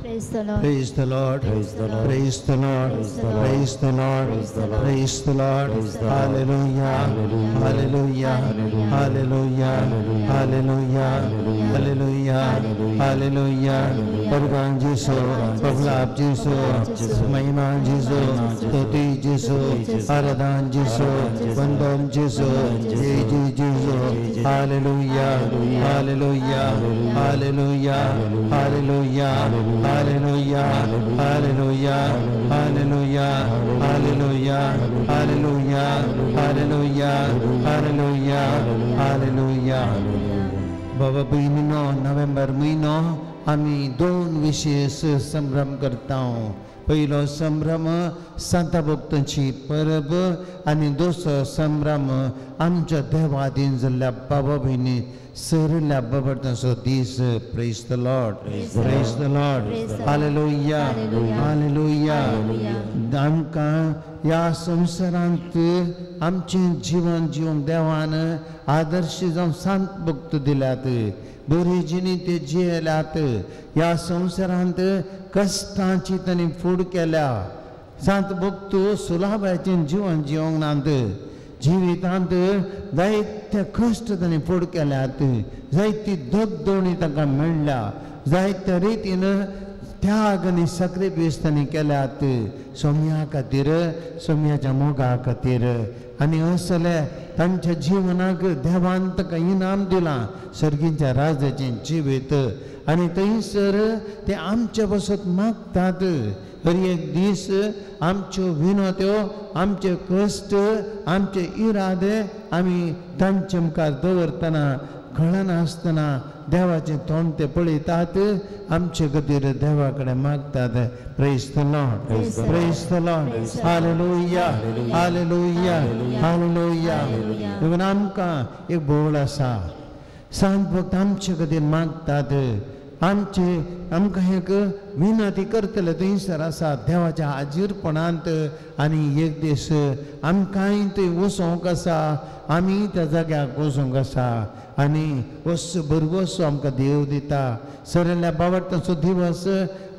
Praise the Lord. Praise the Lord. Praise the Lord. Praise the Lord. Praise the Lord. Praise the Lord. Hallelujah. Hallelujah. Hallelujah. Hallelujah. Hallelujah. Hallelujah. भगवान जेसू, प्रभुलाभ जेसू, महिमा जेसू, स्तुति जेसू, आराधन जेसू, वंदन जेसू, जय जय जेसू. Hallelujah. Hallelujah. Hallelujah. Hallelujah. Hallelujah. Hallelujah. Hallelujah. Hallelujah. Hallelujah. Hallelujah. Hallelujah. Hallelujah. बाबा भयणीनो, नोव्हेंबर म्हयनो आमी दोन विशेष संभ्रम करता. पयलो संभ्रम सांता भक्तांची परब आनी दुसरो संभ्रम आमच्या देवादीन जाल्ल्या बाबा भयणी सरिल्ल्या बाबा दीस. Praise the Lord. Praise the Lord. Hallelujah. Hallelujah. आमकां ह्या संवसारांत आमचें जिवन जिवंक देवान आदर्श जावन सांत भक्त दिल्यात. बरी जिणी ते जियेल्यात. ह्या संवसारांत कश्टांची तांणी फूड केल्या. सांत भक्त सुलाभाचें जिवन जिवंक नात. जिवितांत जायते कश्ट तांणी फूड केल्यात. जायती दगदोणी तांकां मेळ्ळ्या. जायत्या रितीन त्याग आनी सॅक्रिफायस तांणी केल्यात सोम्या खातीर, सोम्याच्या मोगा खातीर. आनी असले तांच्या जिवनाक देवान ताका इनाम दिलां, सर्गीच्या राजाचें जिवीत. आनी थंयसर ते आमचे पासत मागतात. हर एक दीस आमच्यो विनोत्यो, आमचे कश्ट, आमचे इरादे आमी तांचे मुखार दवरतना कळनासतना देवाचें तोंड ते पळयतात. आमचे खातीर देवा कडेन मागतात. Praise the Lord. Praise the Lord. Hallelujah. Hallelujah. Hallelujah. देखून आमकां एक बोळ आसा. सांत भक्त आमचे खातीर मागतात. आमचे आमकां एक विनंती करतले थंयसर आसा देवाच्या हाजीरपणांत. आनी एक दीस आमकांय थंय वचोंक आसा. आमी त्या जाग्याक वचोंक आसा. आनी वस भरवसो आमकां देव दिता. सरिल्ल्या बावडटाचो दिवस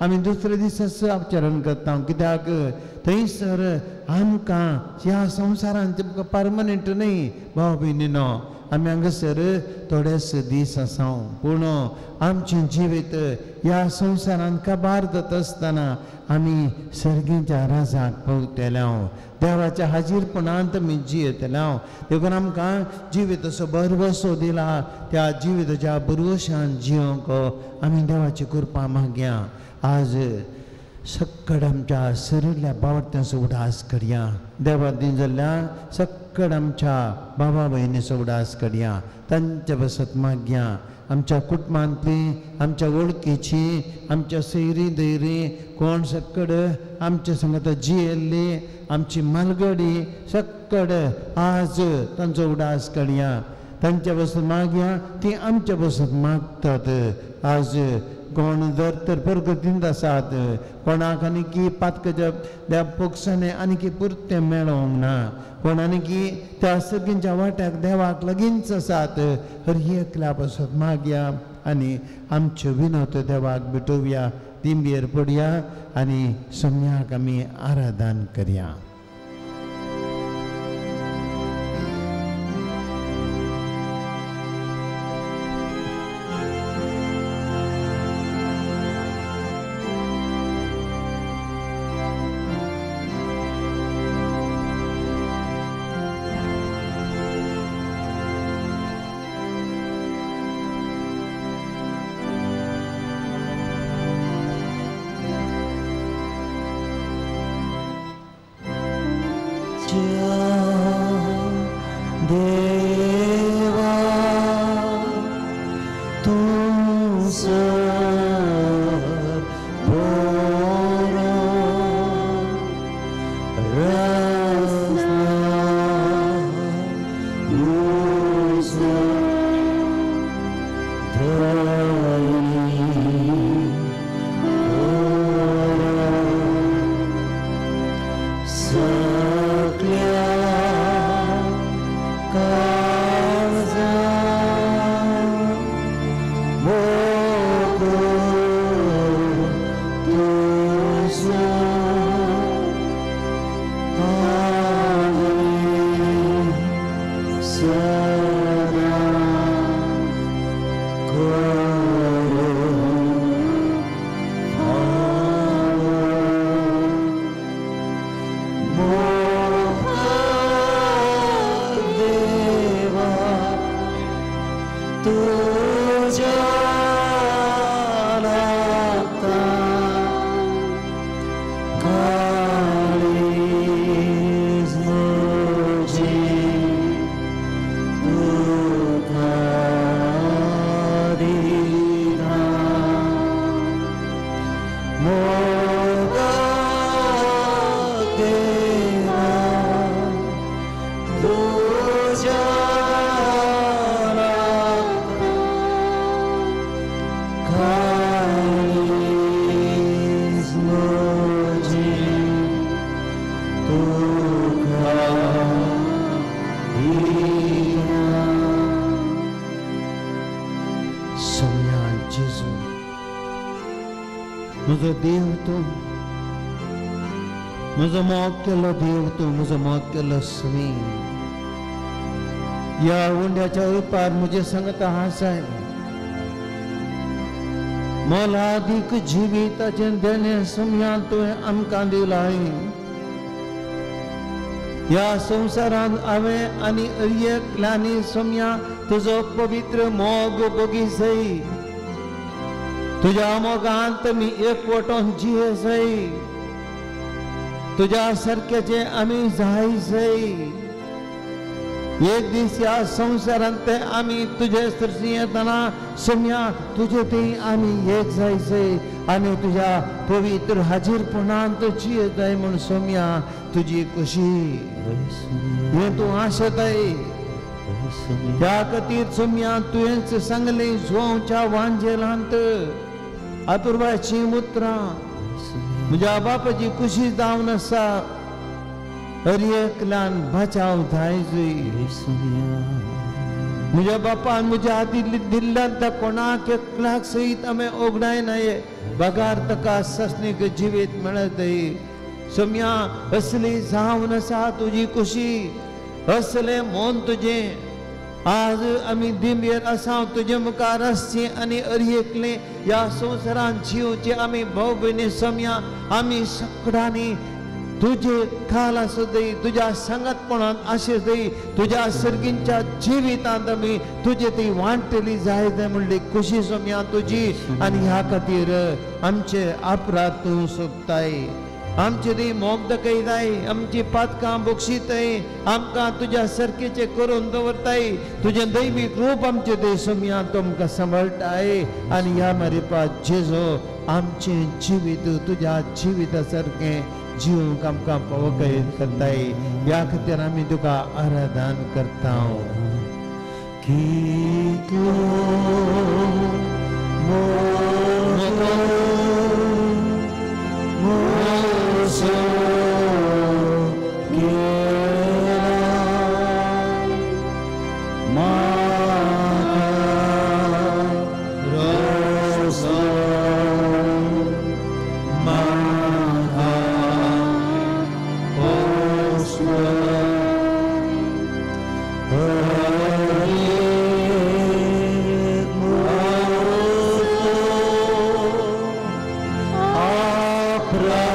आमी दुसरे दीस आचरण करता. कित्याक थंयसर आमकां ह्या संवसारांत आमकां परमनंट न्हय भाव भयणीनो, आमी हांगासर थोडेच दीस आसा. पूण आमचें जिवीत ह्या संवसारांत काबार जाता आसतना आमी सर्गीच्या राजाक पावतले. देवाच्या हाजीरपणांत आमी जियेतले. देखून आमकां जिविताचो भरवसो दिला. त्या जिविताच्या भरवशान जिवंक आमी देवाची कृपा मागया. आज सक्कड आमच्या सरिल्ल्या बावडत्यांचो उडास करया. देवा दिन जाल्ल्या सक्कड आमच्या बाबा भयणीचो उडास करया. तांचे बसत मागया. आमच्या कुटुंबांतली, आमच्या वळखीची, आमच्या सैरी दैरी कोण सक्कड आमच्या संगत जियेल्ली, आमची मालगडी सक्कड आज तांचो उडास करया. तांच्या बसत मागया. ती आमच्या बसत मागतात. आज कोण जर तर प्रगतींत आसात, कोणाक आनी की पातकाच्या त्या पोक्सांनी आनी की पुरतें मेळोंक ना, कोण आनी की त्या सर्गींच्या वाट्याक देवाक लागींच आसात, हर एकल्या पासत मागया आनी आमच्यो विनोद देवाक भेटोवया. दिंबेर पडया आनी सोम्याक आमी आराधन करया. Sakya. मोगा देवा तुझ्या काळीज म्हजें तुका दिना. सोम्या जेजू म्हजो देव तूं, म्हजो मोग केल्लो देव तूं, म्हजो मोग केल्लो स्वामी. ह्या उंड्याच्या रुपार म्हजे संगत आसाय. मोलादीक जिविताचें देणें सोम्या तुवें आमकां दिलाय. ह्या संवसारांत हांवें आनी एकल्यांनी सोम्या तुजो पवित्र मोग बगीसय. तुज्या मोगांत आमी एकवटोन जियेसय. तुज्या सारक्याचे आमी जायसय. एक दीस ह्या संवसारांत ते आमी तुजे सरशी येतना सोम्या तुजे थंय आमी एक जायसय आनी तुज्या पवित्र हाजीरपणांत जियेताय म्हूण सोम्या तुजी खुशी हें तूं आशेताय. त्या खातीर सोम्या तुवेंच सांगलें जुवांवच्या वांजेलांत अपुर्वाचीं उतरां म्हज्या बापाची खुशी जावन आसा. हर एकल्यान बचाव जायजय. म्हज्या बापान म्हज्या हाती दिल्ल्यान त्या कोणाक एकल्याक सयत आमी ओगडायनाय बगार ताका ससनीक जिवीत मेळतय. सोम्या असली जावन आसा तुजी खुशी, असलें मन तुजें. आज आमी दिंबेर आसा तुजे मुखार आसचें आनी हर एकलें ह्या संवसारांत जिवचें आमी भाव भयणी सोम्या आमी सगळ्यांनी तुजे खाल आसूं दी, तुज्या सांगातपणांत आशे दी, तुज्या सर्गींच्या जिवितांत आमी तुजे ती वांटली जाय जाय म्हणली खुशी सोम्या तुजी. आनी ह्या खातीर आमचे अपराध तूं सोंपताय, आमचे ती मोग दाखयताय, आमची पातकां बक्षिताय, आमकां तुज्या सारकेचें करून दवरताय. तुजें दैवीक रूप आमचें ते सोम्या तुमकां सांबाळटाय. आनी ह्या मारिपा जेजो आमचें जिवीत तुज्या जिविता सारकें जिवंक आमकां पवकयत करताय. ह्या खातीर आमी तुका आराधन करता. कितलो मोग म्हजो केला म्हाका रस्तो म्हाका पोसलो. हर एक म्हजो आपरासलो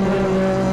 Hallelujah.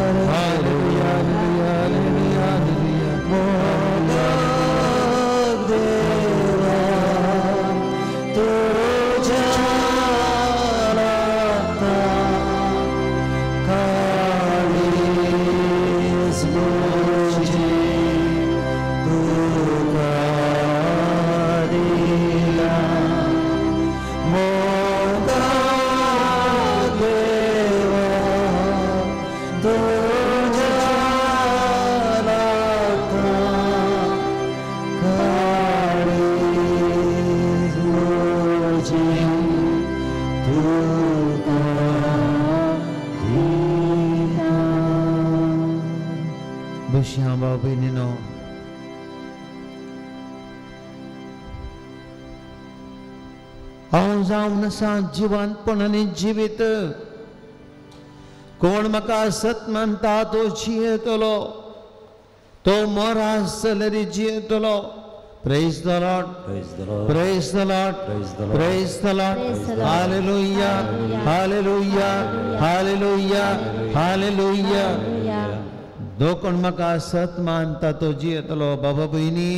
भाव भयणीनो, हांव जावन आसा जिवंतपण आनी जिवीत. कोण म्हाका सत मानता तो जियेतलो, तो मोरास जाल्यार जियेतलो. Praise the Lord, praise the Lord, praise the Lord. Hallelujah, hallelujah, hallelujah, hallelujah. जो कोण म्हाका सत मानता तो जियेतलो. बाबा भयणी,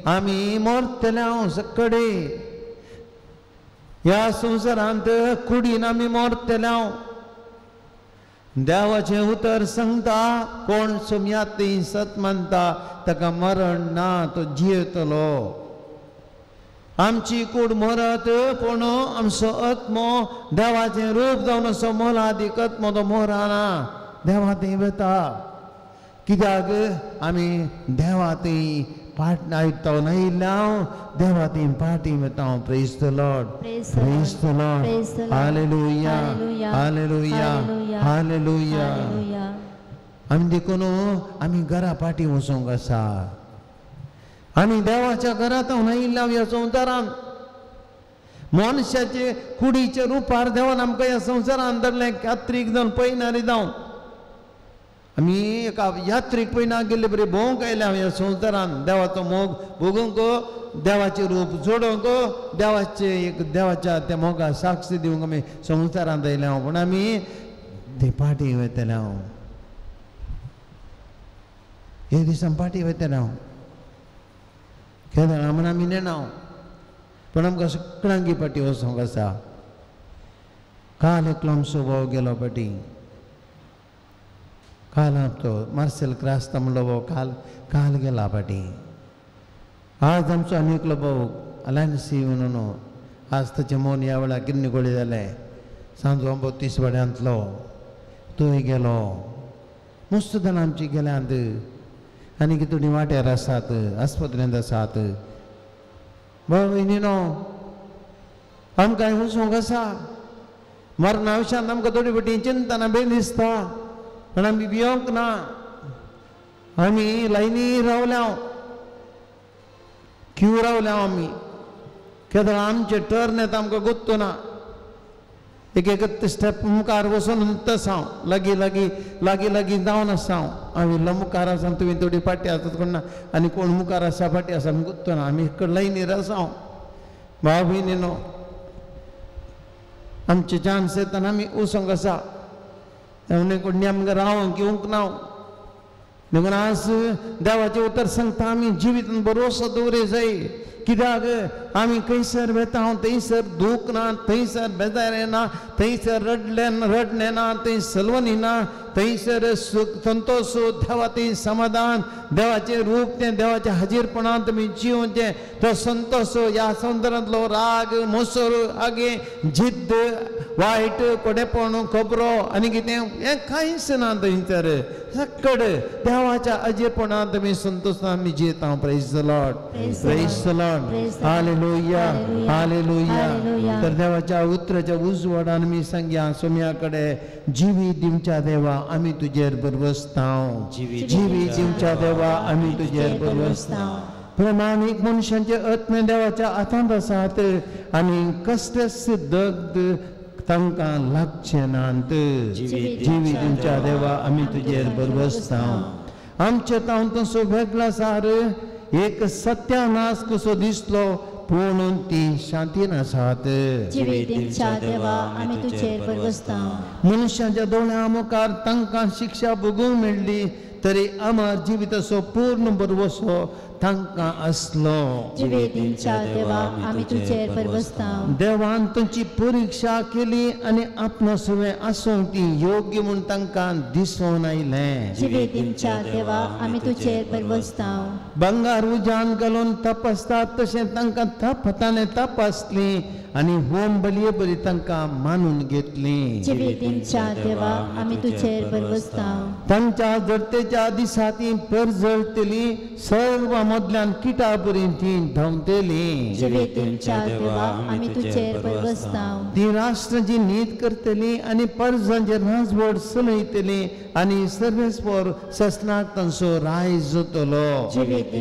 आमी मरतले हांव सकडे ह्या संवसारांत कुडीन आमी मरतले हांव. देवाचें उतर सांगता कोण सोम्यात ती सत मानता ताका मरण ना, तो जियेतलो. आमची कूड मरत पूण आमचो आत्मो देवाचें रूप जावन असो मोलादीक आत्मो तो मरना, देवा थंय वता. कित्याक आमी देवा थंय पाट आयकता आयिल्ल्या देवा थंय पाटी वता. Praise the Lord, praise the Lord. Hallelujah, hallelujah, hallelujah. आमी देखून आमी घरा पाटी वचूंक आसा. आमी देवाच्या घरांत आयिल्ल्या ह्या संवसारांत. मनशाचे कुडीच्या रुपार देवान आमकां ह्या संवसारांत धरलें. यात्रीक जावन पयनारी जावन आमी एका यात्रीक पयना गेल्ले बरी भोंवंक आयल्या ह्या संवसारांत. देवाचो मोग भोगूंक, देवाचें रूप जोडूंक, देवाचें एक देवाच्या त्या मोगा साक्ष दिवंक आमी संवसारांत आयल्या. पूण आमी ते पाटी वयतले हांव, हे दिसान पाटी वयतले हांव, केन्ना म्हण आमी नेणा. पूण आमकां सगळ्यांकी पाटी वचोंक आसा. काल एकलो आमचो भाव गेलो पाटी. काल तो मार्सेल क्रास्ता म्हणलो भाव काल काल गेला पाटी. आज आमचो आनी एकलो भाव अलायन्सी म्हणून आज ताचें मन ह्या वेळार किन्नी गोळी जालें. सांजो आंबो तिसवाड्यांतलो तोय गेलो. मस्त जाणां आमची गेल्यांत आनी कितें वाट्यार आसात, आस्पत्रेंत आसात. भाव भयणीनो, आमकां वचूंक आसा. मरणा विशयांत आमकां थोडी फावटी चिंतना बी दिसता, पूण आमी भियोंक ना. आमी लायनी रावल्या, क्यू रावल्या आमी. केदळ आमचे टर्न येता आमकां गुत्तो ना. एक एक स्टेप मुखार वचून तस हांव लागीं लागीं लागीं लागीं जावन आसा हांव. हांव इल्लो मुखार आसा, तुवें थोडी फाटी आसात कोण ना, आनी कोण मुखार आसा फाटी आसा आमी गुत्तो ना. आमी लायनीर आसा हांव. भाव भयणीनो, आमचे चान्स येतना आमी वचोंक आसा. कोणी आमकां रावंक येवंक ना. देखून आज देवाचें उतर सांगता आमी जिवितान भरोसो दवरे जाय. कित्याक आमी खंयसर वेता थंयसर दूख ना, थंयसर बेजार येना, थंयसर रडले रडणें ना, थंय सलवनी ना, थंयसर सुख संतोश, देवा थंय समाधान, देवाचें रूप तें देवाच्या हाजीरपणांत तुमी जिवचें तो संतोश. ह्या संवसारांतलो राग, मोसर, आगे जिद्द, वायट कोडेपण, खबरो आनी कितें हें कांयच ना थंयसर. सकड देवाच्या हाजीरपणांत तुमी संतोशान आमी जियेता. Praise the Lord, praise the Lord. Hallelujah, hallelujah. तर देवाच्या उतराच्या उजवाडान आमी सांगया सोम्या कडेन, जिवी दिवच्या देवा आमी तुजेर भरवसताव, जिवी दिवच्या देवा आमी तुजेर भरवसताव. प्रमाणीक मनशांचे आत्मे देवाच्या हातांत आसात आनी कसलेच दग्ध तांकां लागचें नात. जिवी दिवच्या देवा आमी तुजेर भरवसताव. आमचे तावन तसो वेगळो सार एक सत्यानाश कसो दिसलो, पूण ती शांतीन आसात. मनशाच्या दोळ्यां मुखार तांकां शिक्षा भोगूंक मेळ्ळी तरी अमर जिविताचो पूर्ण भरवसो तांकां आसलो. देवान तांची परिक्षा केली आनी आपणा सवें आसूंक ती योग्य म्हूण तांकां दिसून आयलें. बंगार उज्यान घालून तपासतात तशें तांकां तपाताने तपासली आनी होम बलये बरी तांकां मानून घेतली. जिवीत देवा आमी तुजेर भरवसतांव. तांच्या जडतेच्या दिसा ती परजळटली, सर्व मदल्यान किटा बरी ती धांवतली. जिवीत देवा आमी तुजेर भरवसतांव. ती राष्ट्रांची नीत करतली आनी परजांचे राजवट चलयतली आनी सर्वेस्पर ससनाक तांचो राय जातलो. जिवीत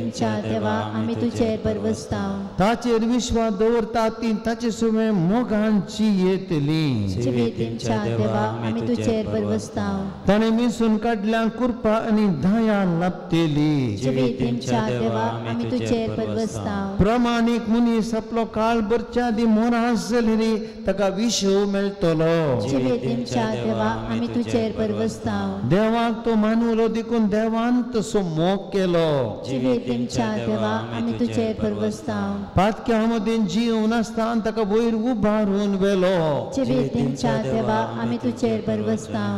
देवा आमी तुजेर भरवसतांव. ताचेर विश्वास दवरता ती ताचे सुमे मोगांची येतली. जिवीत देवा आमी तुजेर भरवसतांव. ताणें मिसून काडल्या कृपा आनी दया लाभतली. जिवीत देवा आमी तुजेर भरवसतांव. प्रमाणीक मनीस आपलो काळ भरच्या आदी मोरास जाली ताका विशव मेळटलो. जिवीत देवा आमी तुजेर भरवसतांव. देवाक तो मानवलो देखून देवान तसो मोग केलो. जिवीत देवा आमी तुजेर भरवसतांव. पातक्या मदीं जीव नासतना ताका वयर उबारून व्हेलो. जिवीत देवा आमी तुजेर भरवसतांव.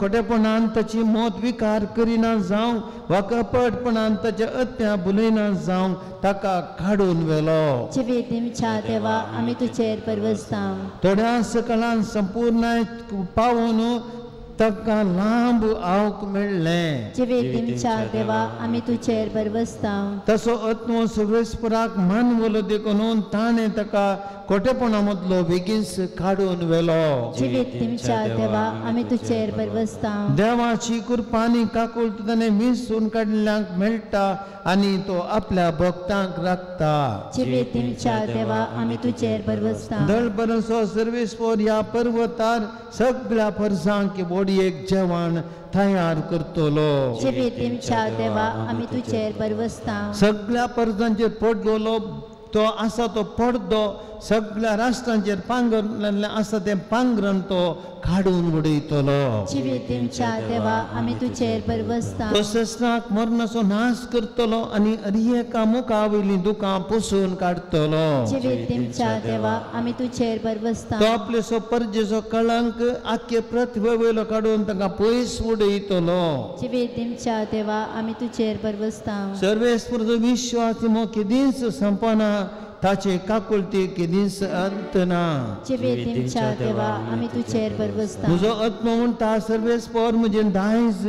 खोटेपणान ताची मौत विकार करिना जावं वा कपटपणान ताच्या अत्या बुलयना जावं ताका काडून व्हेलो. जिवीत देवा आमी तुजेर भरवसतांव. थोड्या सकाळान संपूर्ण पावून ताका लांब आवक मेळ्ळें. जिवीत देवा आमी तुजेर भरवसतांव. तसो आत्मो सर्वेस्पराक मानवलो देखून ताणें ताका खोटेपणा मदलो बेगीनच काडून व्हेलो. जिवीत देवा आमी तुजेर भरवसतांव. देवाची कृपा आनी काकुळट ताणें मिसून काडल्यांक मेळटा आनी तो आपल्या भक्तांक राखता. जिवीत देवा आमी तुजेर भरवसतांव. दळबरसो सर्वेस्पर ह्या पर्वतार सगळ्या परसांक बोडयेक जेवण तयार करतलो. जिवीत देवा आमी तुजेर भरवसतांव. सगळ्या परसांचेर पडलोलो तो आसा तो पडदो सगळ्या राष्ट्रांचेर पांगरलें आसा तें पांगरण तो काडून उडयतलो. जिवीत देवा आमी तुजेर भरवसतांव. तो ससनाक मरणाचो नाश करतलो आनी अरियेका मुखा वयलीं दुकां पुसून काडटलो. जिवीत देवा आमी तुजेर भरवसतांव. तो आपलेसो परजेचो कळंक आख्खे पृथ्वे वयलो काडून तांकां पयस उडयतलो. जिवीत देवा आमी तुजेर भरवसतांव. सर्वेस्परचो विश्वास मो केदींच संपना, ताचे काकुळटी केदींच अंत ना. जिवीत देवा आमी तुजेर भरवसतांव. म्हजो आत्मो म्हणटा सर्वेस्पर म्हजें दायज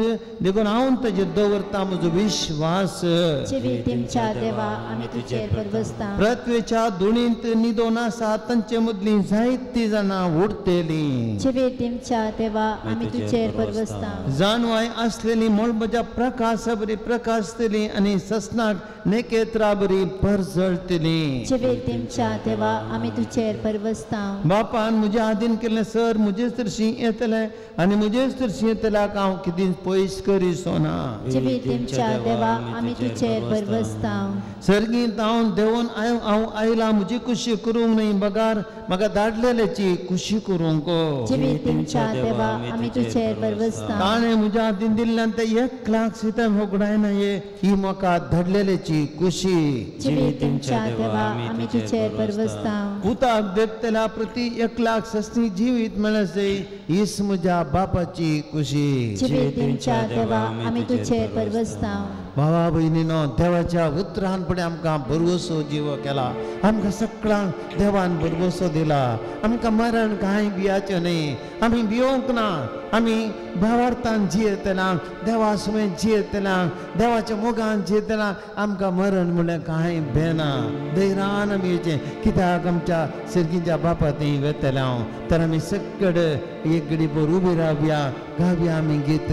देखून हांव ताचेर दवरता म्हजो विश्वास. जिवीत देवा आमी तुजेर भरवसतांव. पृथ्वेच्या धुणींत न्हिदोन आसा तांचे मदलीं जायतीं जाणां उडटलीं. जिवीत देवा आमी तुजेर भरवसतांव. जानवाय आसलेली मळबाच्या प्रकाशा बरी प्रकाशतली आनी ससनाक नेकेत्रा बरी परजळटली. जिवीत देवा आमी तुजेर भरवसतांव. बापान म्हज्या आदीन केल्लें सर म्हजेच तरशीं येतलें आनी म्हजेच तरशीं येतल्याक हांव कितें पयस करिसो ना. जिवीत देवा आमी तुजेर भरवसतांव. सर्गींत हांव देंवन हांव आयला म्हजी खुशी करूंक न्हय बगार म्हाका धाडलेल्याची खुशी करूंक. जिवीत देवा आमी तुजेर भरवसतांव. ताणें म्हज्या हातीन दिल्ल्यान तें 1 लाख सितां होगडायना ही म्हाका धाडलेल्याची खुशी. जिवीत देवा आमी तुजेर भरवसतांव. पुताक देखतल्या प्रती 1 लाख सस्ती जिवीत मेळसे हीच म्हज्या बापाची खुशी. जिवीत देवा आमी तुजेर भरवसतांव. भावा भयणीनो, देवाच्या उतरान फुडें आमकां भरवसो जीव केला, आमकां सगळ्यांक देवान भरवसो दिला. आमकां मरण कांय भियाचें न्हय, आमी भियोंक ना. आमी भावार्थान जियेतना, देवा सुमेन जियेतना, देवाच्या मोगान जियेतना आमकां मरण म्हणल्यार कांय भेना. धैर्यान आमी येचें कित्याक आमच्या सर्गीच्या बापा थंय वेतले हांव. तर आमी सगळे एक घडी भर उबी रावया, गावया आमी गीत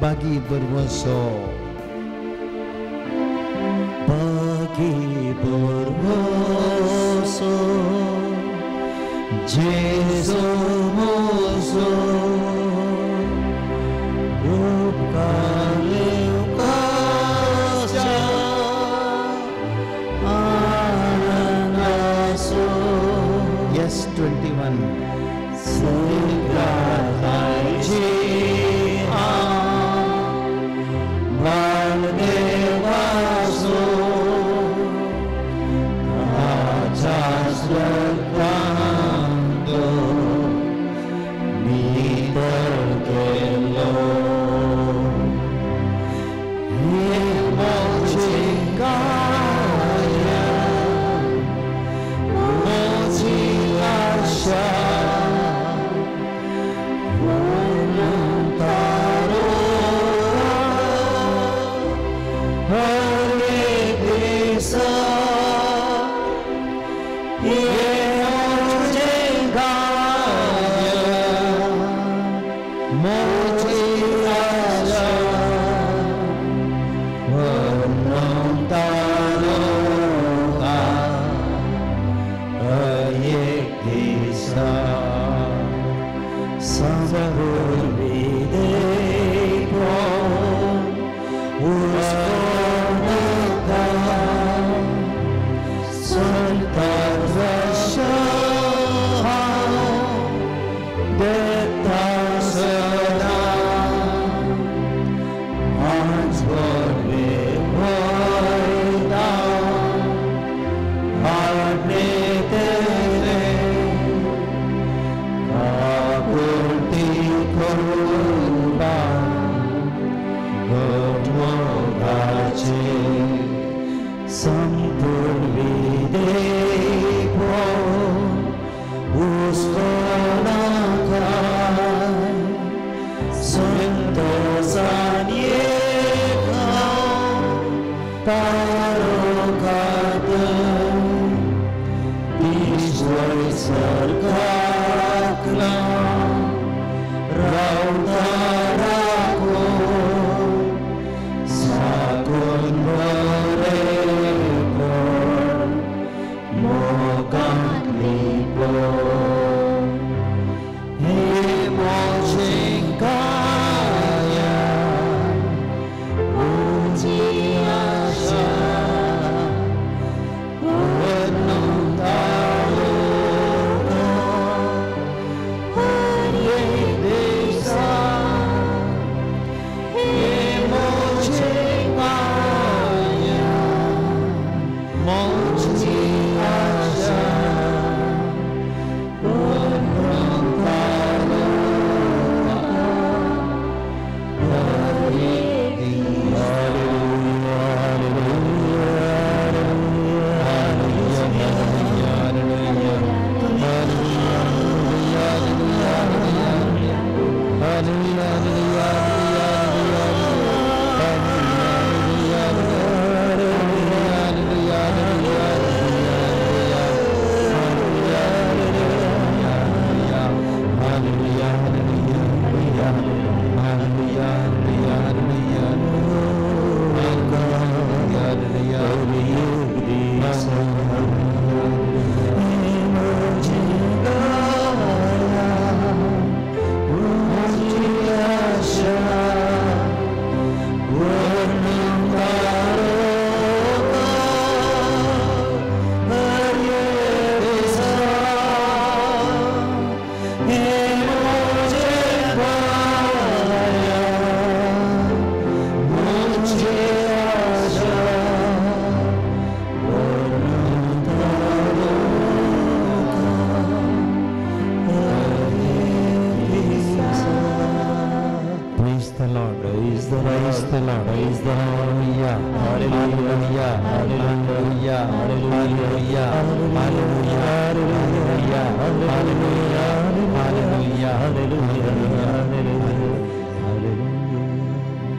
बागी भरवसो. बागी भरवसो जेजू म्हजो उपकार उपकारच्या आनंदाचो. यस 21. सगळ्यांची बाळदेवाचो ताच्या स्वर्गांत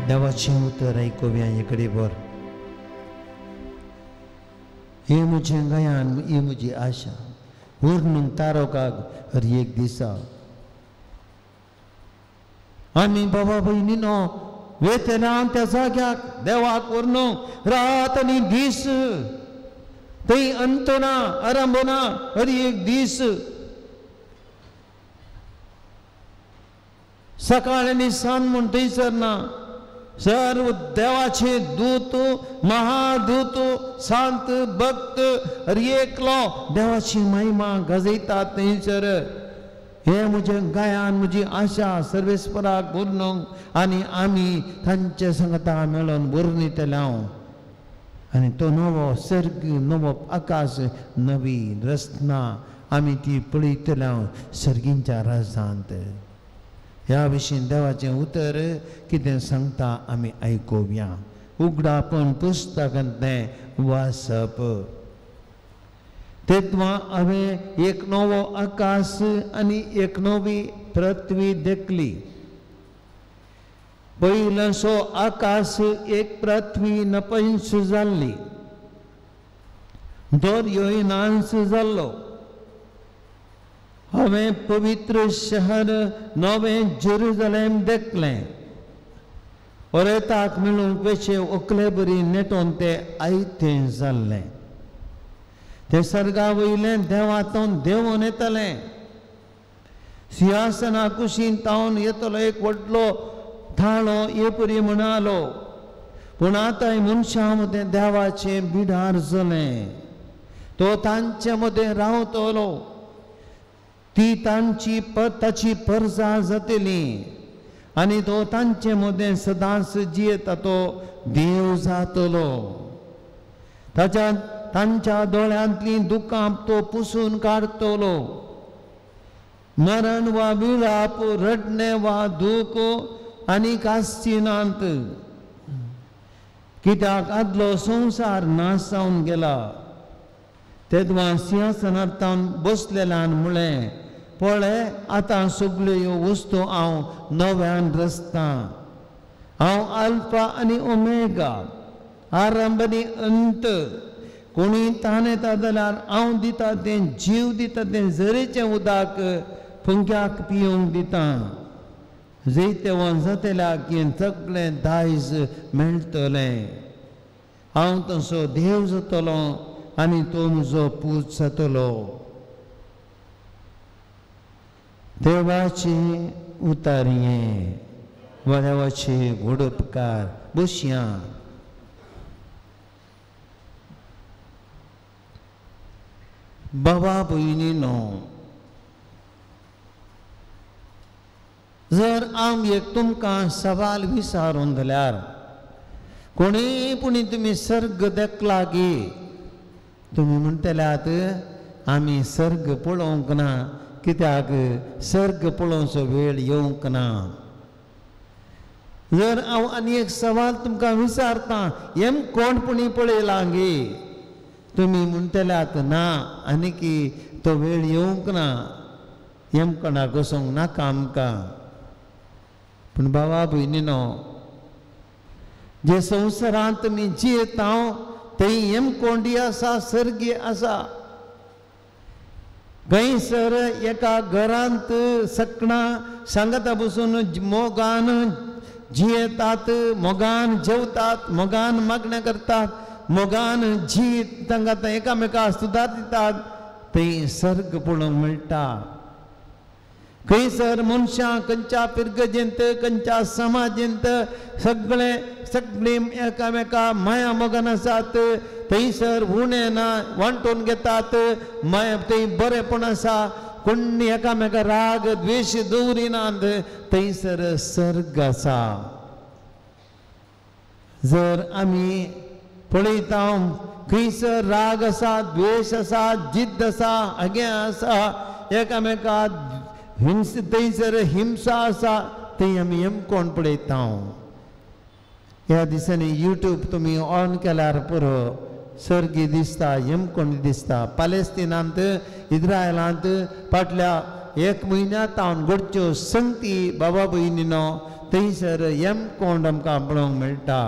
देवाचें उतर आयकुया इकडे बर. हे म्हजें गयान, ही म्हजी आशा पूर्ण तारोकाक हर एक दिसा. आमी बाबा भयणीनो वेतल्या त्या जाग्याक देवाक व्हरून रात आनी दीस थंय अंत ना आरंभ ना, हर एक दीस सकाळ आनी सांज म्हूण थंयसर ना. सर्व देवाचे दूत, महादूत, संत, भक्त हर एकलो देवाची महिमा गजयतात थंयसर. हे म्हजें गायान म्हजी आशा सर्वेस्पराक व्हरून आनी आमी तांचे संगता मेळोन व्हरून येतले हांव. आनी तो नवो सर्ग, नवो आकाश, नवी रचना आमी ती पळयतले हांव सर्गींच्या राजांत. ह्या विशीं देवाचें उतर कितें सांगता आमी आयकुया. उगडापण पुस्तकांतलें वाचप. तेन्ना हांवें एक नवो आकाश आनी एक नवी पृथ्वी देखली. पयलोसो आकाश एक पृथ्वी नपंस जाल्ली, दर्योय नांस जाल्लो. हांवें पवित्र शहर नवें जेरुजलेम देखलें. ओरेताक मेळूंक वेचे ओकले बरी नेटोन तें आयतें जाल्लें. तें सर्गा वयलें देवातून देंवून येतलें. सिंहासना कुशीन तावन येतलो एक व्हडलो थाळो हे परी म्हणालो, पूण आतां मनशां मदें देवाचें बिडार जालें, तो तांचे मदें रावतलो, ती तांची ताची परजा जातली आनी तो तांचे मदें सदांच जियेता तो देव जातलो. ताच्या तांच्या दोळ्यांतलीं दुकां तो पुसून काडटलो. मरण वा विळाप, रडणें वा दूख आनी आसची नात, कित्याक आदलो संवसार नाश जावन गेला. तेदवा सिंहासनार तावन बसलेल्यान म्हळें, पळय आतां सगल्यो ह्यो वस्तू हांव नव्यान रचतां. हांव आल्फा आनी ओमेगा, आरंभ आनी अंत. कोणूय ताण येता जाल्यार हांव दिता तें जीव दिता तें झरेचें उदक फुंक्याक पिवंक दिता. जैतवंत जातल्याक हें सगळें दायज मेळटलें. हांव तसो देव जातलो आनी तो म्हजो पूत जातलो. देवाची उतारये वा देवाची व्हड उपकार. बसया. बाबा भयणीनो, जर हांव एक तुमकां सवाल विचारून जाल्यार कोणूय पुणी तुमी सर्ग देखला गी? तुमी म्हणटल्यात आमी सर्ग पळोवंक ना, कित्याक सर्ग पळोवचो वेळ येवंक ना. जर हांव आनी एक सवाल तुमकां विचारतां, हेम कोण पुणी पळयलां गी? तुमी म्हणटल्यात ना, आनीकी तो वेळ येवंक ना, हेम कोणाक वचोंक नाका आमकां. पूण बाबा भयणीनो, जे संवसारांत तुमी जियेता थंय हेमकोंडी आसा, सर्गी आसा. खंयसर एका घरांत सकणां सांगता बसून मोगान जियेतात, मोगान जेवतात, मोगान मागण्या करतात, मोगान जी तांकां एकामेका सुदार दितात, थंय सर्ग पळोवंक मेळटा. खंयसर मनशां खंयच्या पिरगजेंत, खंयच्या समाजेंत सगळे सगळीं एकामेका माया मोगान आसात, थंयसर उणें ना, वांटून घेतात, माया थंय बरेंपण आसा, कोण एकामेका राग द्वेश दवरिनात, थंयसर सर्ग आसा. जर आमी पळयता खंयसर राग आसा, द्वेश आसा, जिद्द आसा, अगे आसा, एकामेका हिंस, थंयसर हिंसा आसा, थंय आमी हेमकोण पळयता. ह्या दिसांनी यूट्यूब तुमी ऑन केल्यार पुरो, सर्गी दिसता, हेमकोण दिसता. पालेस्तिनांत, इस्रायलांत फाटल्या एक म्हयन्या तावन घडच्यो संगती बाबा भयणीनो, थंयसर हेमकोंड आमकां पळोवंक मेळटा.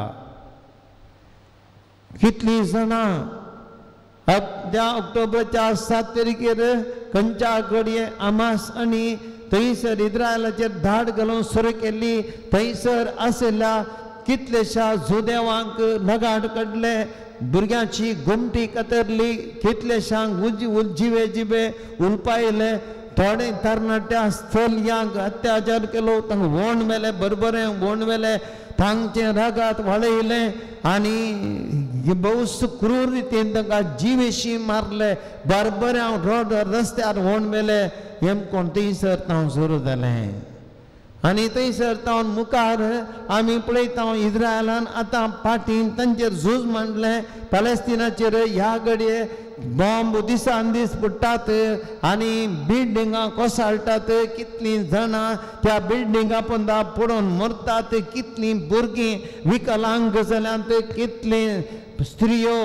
कितलीं जाणां त्या ऑक्टोबरच्या 7 तारखेर खंयच्या घडये आमास आनी थंयसर इस्रायलाचेर धाड घालून सुरू केल्ली, थंयसर आशिल्ल्या कितलेश्या जुदेवांक लगाड काडले, भुरग्यांची गोमटी कातरली, कितलेश्यांक जिवे जिवे उलपायले, थोडे तरणाट्या स्थलयांक अत्याचार केलो, तांकां वोण मेले, बरोबरें वोण मेले, तांचें रागात वाडयलें आनी भोवस क्रूर रितीन तांकां जिवेशी मारले, बरोबरें रोड रस्त्यार वोण मेले. हेम कोण थंयसर तांव सुरू जालें. आनी थंयसर तावन मुखार आमी पळयता इस्रायलान आतां फाटीं तांचेर झूज मांडलें, पॅलेस्टिनाचेर ह्या घडये बॉम्ब दिसान दीस पडटात आनी बिल्डिंगां कोसळटात, कितलीं जाणां त्या बिल्डिंगां पोंदा पडून मरतात, कितलीं भुरगीं विकलांग जाल्यांत, कितलीं स्त्रियो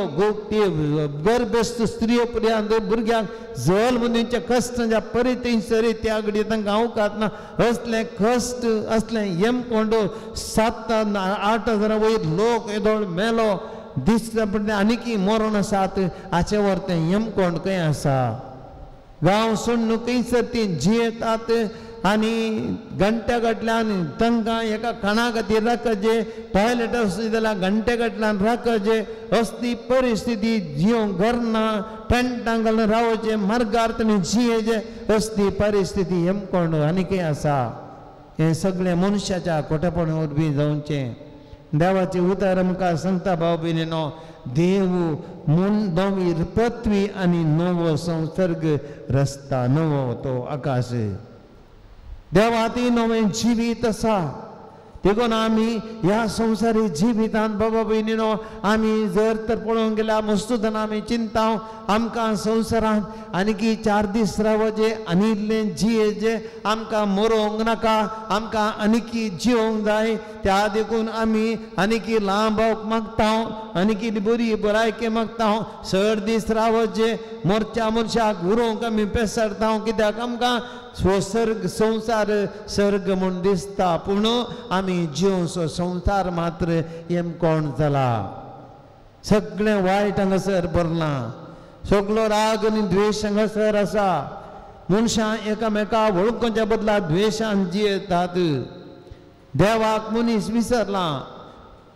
गर्भस्थ स्त्रियो पर्यंत भुरग्यांक जल्म दिवच्या कश्टाच्या परी थंयसर त्या घडये तांकां अवकात ना. असलें कश्ट, असलें हेमकोंड 7-8 हजारा वयर लोक येदोळ मेलो दिसता पडलें, आनीकी मरण आसात. हाचे वर तें हेमकोंड खंय आसा? गांव सोडून खंयसर ती जियेतात आनी घंट्या गटल्यान तांकां एका खाणा खातीर राखचे, टॉयलेट आसली जाल्यार घंटे गटल्यान राखचे. असली परिस्थिती जिवंक घरना टेंटां घालून रावचें, मार्गार ताणें जियेचें, असली परिस्थिती हेमकोंड आनी कितें आसा. हें सगळें मनशाच्या खोटेपण वरवीं जावचें. देवाचें उतर आमकां सांगता भाव भयणीनो, देव नवी पृथ्वी आनी नवो संसर्ग रस्ता, नवो तो आकाश. देवाती नवें जिवीत आसा. देखून आमी ह्या संवसारी जिवितांत बाबा भयणीनो आमी जर तर पळोवंक गेल्यार मस्तूतान आमी चिंता आमकां संवसारांत आनीकी 4 दीस रावचें आनी इल्लें जियेचें, आमकां मरोंक नाका, आमकां आनीकी जिवंक जाय. त्या देखून आमी आनीकी लांब मागता, आनीकी बरी भलायकी मागता, चड दीस रावचें, मोरच्या मनशाक उरोवंक आमी पेसरता. कित्याक आमकां सर्ग संवसार सर्ग म्हूण दिसता, पूण आमी जिवचो संवसार मात्र हेमकोण जाला. सगळें वायट हांगासर भरलां, सगलो राग आनी द्वेश हांगासर आसा. मनशां एकामेका वळखुच्या बदला द्वेशान जियेतात. देवाक मनीस विसरला.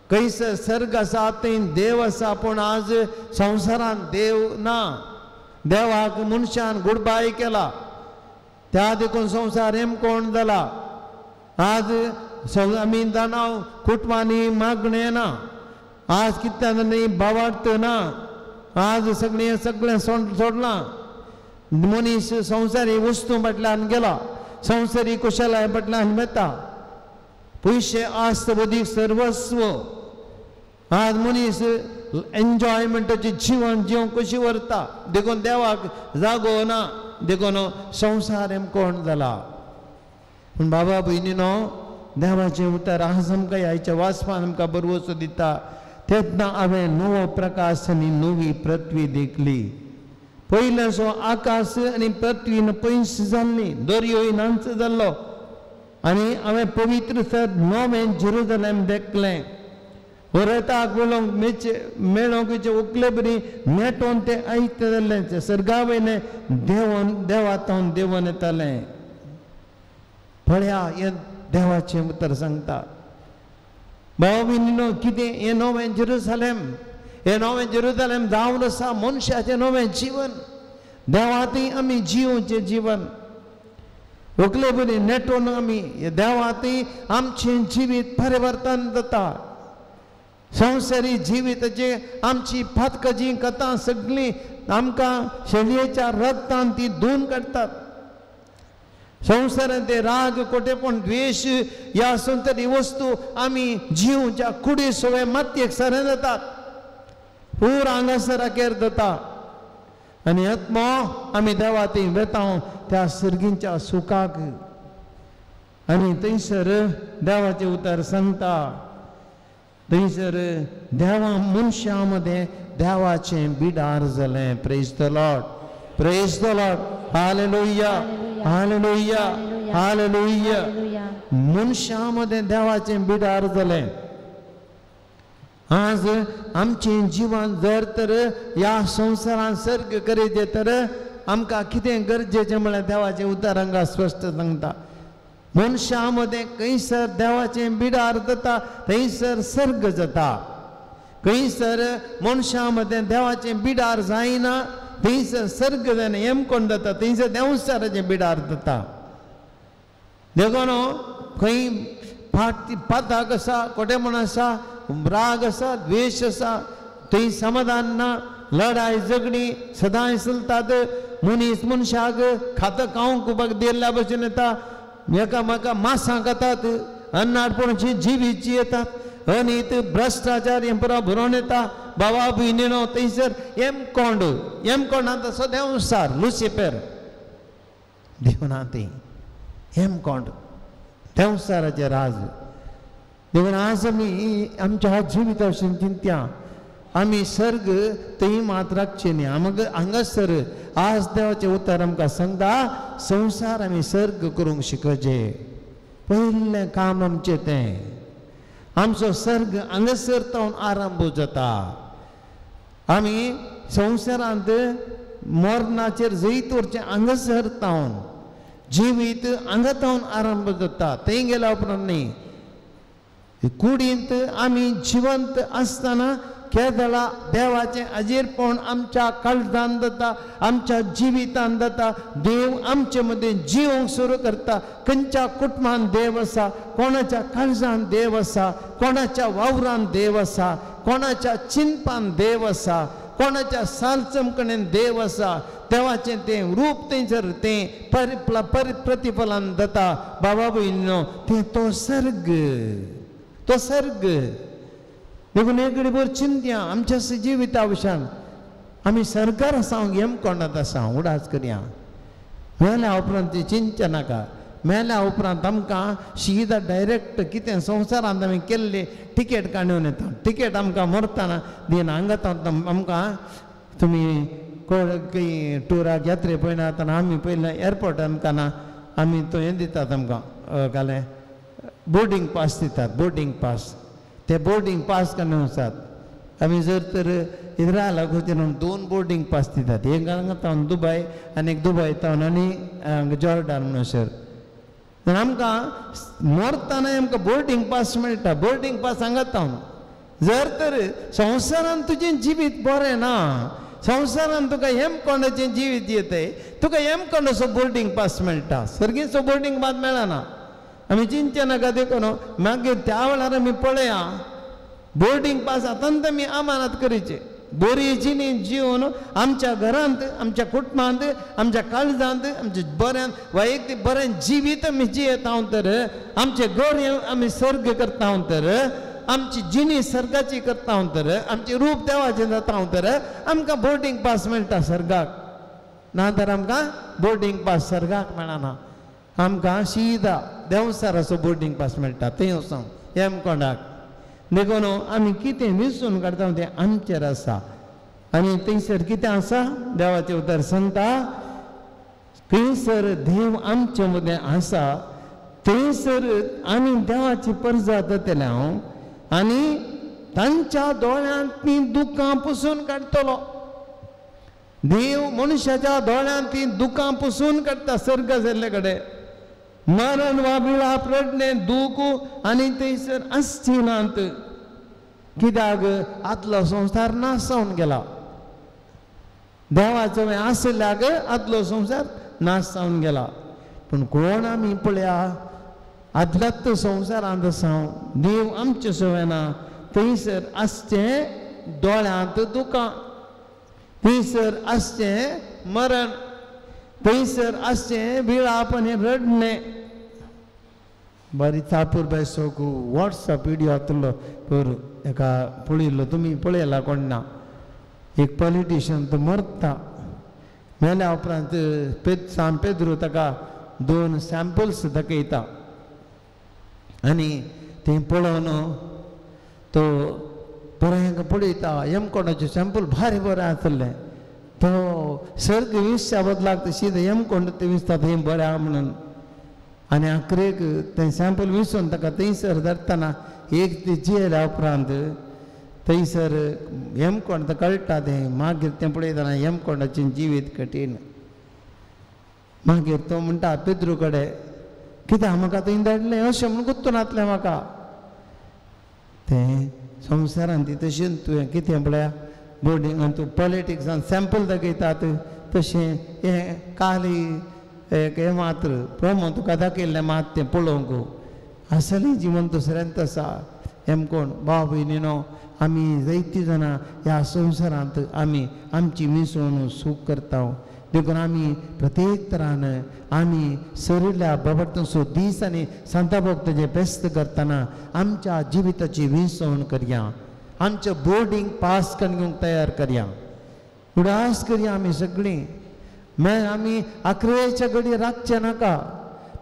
खंयसर सर्ग आसा थंय देव आसा, पूण आज संवसारांत देव ना. देवाक मनशान गुडबाय केला, त्या देखून संवसार हेमकोण जाला. आज आमी जाणा कुटुंबांनी मागणें ना, आज कितल्या जाणांनी भावार्थ ना, आज सगळें सगळें सोडलां. मनीस संवसारी वस्तू फाटल्यान गेला, संवसारी कुशलाय फाटल्यान वता, पयशे आस्त बदीक सर्वस्व. आज मनीस एन्जॉयमेंटाचें जिवन जिवंक कशी व्हरता, देखून देवाक जागो ना, देखून संवसार हेमकोण जाला. पूण बाबा भयणीनो, देवाचें उतर आज आमकां ह्याच्या वाचपान आमकां बरवचो दिता. तेन्ना हांवें नवो प्रकाश आनी नवी पृथ्वी देखली. पयल्याचो आकाश आनी पृथ्वी पयस जाल्ली, दर्योय नाच जाल्लो. आनी हांवें पवित्र सर नवें जेरुजलेम देखलें. वरताक उलोवंक मेचे मेळोंक उकले बरी नेटोन तें आयते जाल्लें. सर्गा वयलें देवन देवातावन देवन येतालें. पळया हें देवाचें उतर सांगता. भाव भयणीनो, कितें हें नवें जेरुजलेम, हें नवें जेरुजलेम जावन आसा मनशाचें नवें जिवन. देवाती आमी जिवचें जिवन व्हंकले बरी नेटोन आमी देवाती आमचें जिवीत परिवर्तन जाता. संवसारी जिविताचें आमची फातकाची कथा सगळीं आमकां शेळयेच्या रक्तान ती धुवन काडटात. संवसारांत ते राग कोटेपण द्वेश ह्या संवसारी वस्तू आमी जिवच्या कुडी सगळे मातयेक सरें जातात, पूर हांगासर अखेर जाता. आनी आत्मो आमी देवा थंय वेता त्या सर्गींच्या सुखाक. आनी थंयसर देवाचें उतर सांगता, थंयसर देवा मनशां मदें देवाचें बिडार जालें. Praise the Lord, praise the Lord, hallelujah, hallelujah, hallelujah. मनशां मदें देवाचें बिडार जालें. आज आमचें जिवन जर तर ह्या संवसारांत सर्ग करीत तर आमकां कितें गरजेचें म्हळ्यार देवाचें उतर हांगा स्पश्ट सांगता. मनशां मदें खंयसर देवाचें बिडार जाता थंयसर सर्ग जाता. खंयसर मनशां मदें देवाचें बिडार जायना थंयसर सर्ग जायना, हेमकोण जाता, थंयसर देंवचाराचें बिडार जाता. देखून खंय पाताक आसा, कोटेपण आसा, राग आसा, द्वेश आसा, थंय समाधान ना, लढाय झगडी सदांय चलतात. मनीस मनशाक खाता खावंक उपाक दिल्ल्या भशेन येता, एकामेका मासां खातात, अन्नाडपणाची जिवीची येतात, अनीत भ्रश्टाचार हें पुरो भरोवन येता. बाबा भयणीनो, थंयसर हेमकोंड, हेमकोंडांत आसा देंवचार लुसिफेर, देवना ती हेमकोंड देंवचाराचें राज. देखून आज आमी आमच्या जिविता भशेन चिंत्या, आमी सर्ग थंय मात राखचें न्ही. आमकां हांगासर आज देवाचें उतर आमकां सांगता, संवसार आमी सर्ग करूंक शिकोवचें. पयलें काम आमचें तें, आमचो सर्ग हांगासर तावन आरंभ जाता. आमी संवसारांत मरणाचेर जैत व्हरचें हांगासर तावन. जिवीत हांगा आरंभ जाता थंय गेल्या उपरांत न्ही. कुडींत आमी जिवंत आसतना केदळा देवाचें अजीरपण आमच्या काळजान जाता, आमच्या जिवितान जाता. देव आमचे मदीं जिवंक सुरू करता. खंयच्या कुटुंबान देव आसा, कोणाच्या काळजान देव आसा, कोणाच्या वावरान देव आसा, कोणाच्या चिंतपान देव आसा, कोणाच्या सालचमकणेन देव आसा, देवाचें तें रूप थंयसर तें प्रतिफलान जाता. बाबा भयणीनो तें तो सर्ग, तो सर्ग. देखून एक घडीभर चिंतया आमच्या जिविता विशयान. आमी सरकार आसा हेम कोणांत आसा उडास करया. मेल्या उपरांत ती चिंतचें नाका. मेल्या उपरांत आमकां शिदा डायरेक्ट कितें संवसारांत आमी केल्ली टिकेट काडून येता. टिकेट आमकां मरतना दिना. हांगा आमकां तुमी खंय टुराक यात्रे पळयना आतां आमी पयलें एअरपोर्ट आमकां ना आमी तो हें दितात आमकां कालें बोर्डींग पास दितात. बोर्डींग पास ते बोर्डींग पास काडून आसात. आमी जर तर इस्रायलाक वचून 2 बोर्डींग पास दितात, एक हांगा तावन दुबय आनी एक दुबय तावन आनी जॉर्डन म्हणसर. आमकां मरतना आमकां बोर्डींग पास मेळटा. बोर्डींग पास हांगा तावन. जर तर संवसारान तुजें जिवीत बरें ना, संवसारान तुका हेमकोंडाचें जिवीत येतय, तुका हेमकोंडाचो बोर्डींग पास मेळटा, सर्गीचो बोर्डींग पास मेळना. आमी चिंतचें नाका. देखून मागीर त्या वेळार आमी पळया बोर्डींग पास आतां आमी अमानत करीचे. बरी जिणी जिवन आमच्या घरांत, आमच्या कुटुंबांत, आमच्या काळजांत, आमच्या बऱ्यान वैयक्तीक बरें जिवीत आमी जियेता तर, आमचें घर आमी सर्ग करता तर, आमची जिणी सर्गाची करता तर, आमचें रूप देवाचें जाता तर आमकां बोर्डींग पास मेळटा सर्गाक. ना तर आमकां बोर्डींग पास सर्गाक मेळना. आमकां शिदा देंवसाराचो बोर्डींग पास मेळटा थंय वचोन हेमकोंडाक. देखून आमी कितें विसून काडटा तें आमचेर आसा. आनी थंयसर कितें आसा देवाचें उतर सांगता, थंयसर देव आमचे मदें आसा, थंयसर आमी देवाची परजा जातले हांव आनी तांच्या दोळ्यांत ती दुकां पुसून काडटलो. देव मनशाच्या दोळ्यांत ती दुकां पुसून काडटा सर्ग जाल्ले कडेन. मरण वा विळाप रडणें दूख आनी थंयसर आसची नात. कित्याक आदलो संवसार नाश जावन गेला. देवाचो आसल्याक आदलो संवसार नाश जावन गेला. पूण कोण आमी पळया आदल्याच संवसारांत आसा, देव आमचे सवयना. थंयसर आसचें दोळ्यांत दुकां, थंयसर आसचें मरण, थंयसर आसचें विळाप आनी रडणें. बरी चापूर बाय सोक वॉट्सएप विडियो आतलो पर एका पळयल्लो, तुमी पळयला कोण ना. एक पॉलिटिशियन तो मरता, मेल्या उपरांत सान पेद्रू ताका 2 सॅम्पल्स दाखयता आनी तें पळोवन तो बरें पळयता. हेमकोंडाचें सॅम्पल भारी बरें आसलें. तो सर्ग विसच्या बदलाक शीत हेमकोंड तें विसता थंय बरें आहा म्हणून. आनी आखरेक तें सॅम्पल विसून ताका थंयसर धरतना एक ती जियेल्या उपरांत थंयसर हेमकोंड कळटा तें. मागीर तें पळयतना हेमकोंडाचें जिवीत कठीण. मागीर तो म्हणटा पेद्रू कडेन, कित्याक म्हाका थंय धाडलें अशें म्हणून गुत्तून नातलें म्हाका. तें संवसारान ती तशें तुवें कितें पळया बोर्डींग तूं पॉलिटिक्सान सॅम्पल दाखयतात तशें हें काली एक हें मात्र प्रोमो तुका दाखयल्लें मात तें पळोवंक. असलें जिवन दुसऱ्यांत आसा. हेमकोण भाव भयणीनो आमी जायतीं जाणां ह्या संवसारांत आमी आमची मिसवण सूख करता. देखून आमी प्रत्येक तरान आमी सरिल्ल्या बाबतसो दीस आनी सांता भक्ताचें बेस्त करतना आमच्या जिविताची विसवण करया. आमचें बोर्डींग पास करून घेवंक तयार करया. उडास करया आमी सगळीं. मागीर आमी आखरेच्या घडी राखचें नाका.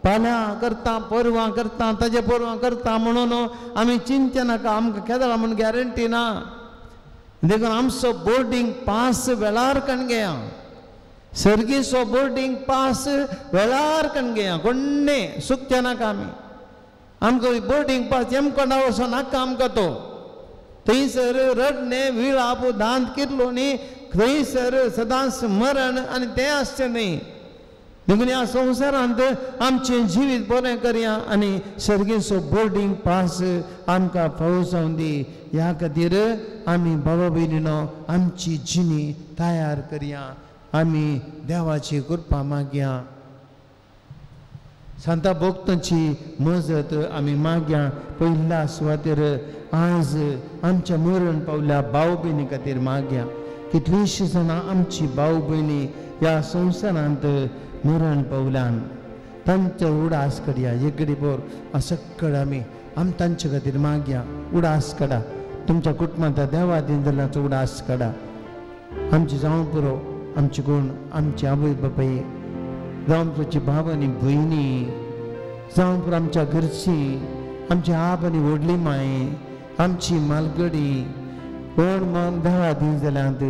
फाल्यां करता परवां करता ताजे परवां करता म्हणून आमी चिंतचें नाका. आमकां केदळा म्हूण गॅरंटी ना. देखून आमचो बोर्डींग पास वेळार कण घेया. सर्गीचो बोर्डींग पास वेळार कण घेया. कोण्णे सुकचें नाका आमी. आमकां बोर्डींग पास हेमकोंडा वचो नाका आमकां तो. थंयसर रडणें विळाप दांत किरलो न्ही, थंयसर सदांच मरण आनी तें आसचें न्ही. देखून ह्या संवसारांत आमचें जिवीत बरें करया आनी सर्गेचो बोर्डींग पास आमकां फावो जावन दी. ह्या खातीर आमी बाबा भयणीनो आमची जिणी तयार करया, आमी देवाची कृपा मागया, सांता भक्तांची मजत आमी मागया. पयल्या सुवातेर आज आमच्या मरण पावल्या भाव भयणी खातीर मागया. कितलींशीं जाणां आमची भाव भयणी ह्या संवसारांत मरण पावल्यान तांचो उडास करया. एक घडीभर सकळ आमी आमी तांचे खातीर मागया. उडास काडा तुमच्या कुटुंबांत देवा दिनदलाचो उडास काडा. आमची जावं पुरो आमची कोण आमची आवय बापाय जावं पुरोची भाव आनी भयणी जावं पुरो आमच्या घरची आमची आप आनी व्हडली माय आमची मालगडी कोण मन देवा दिन जाल्यांत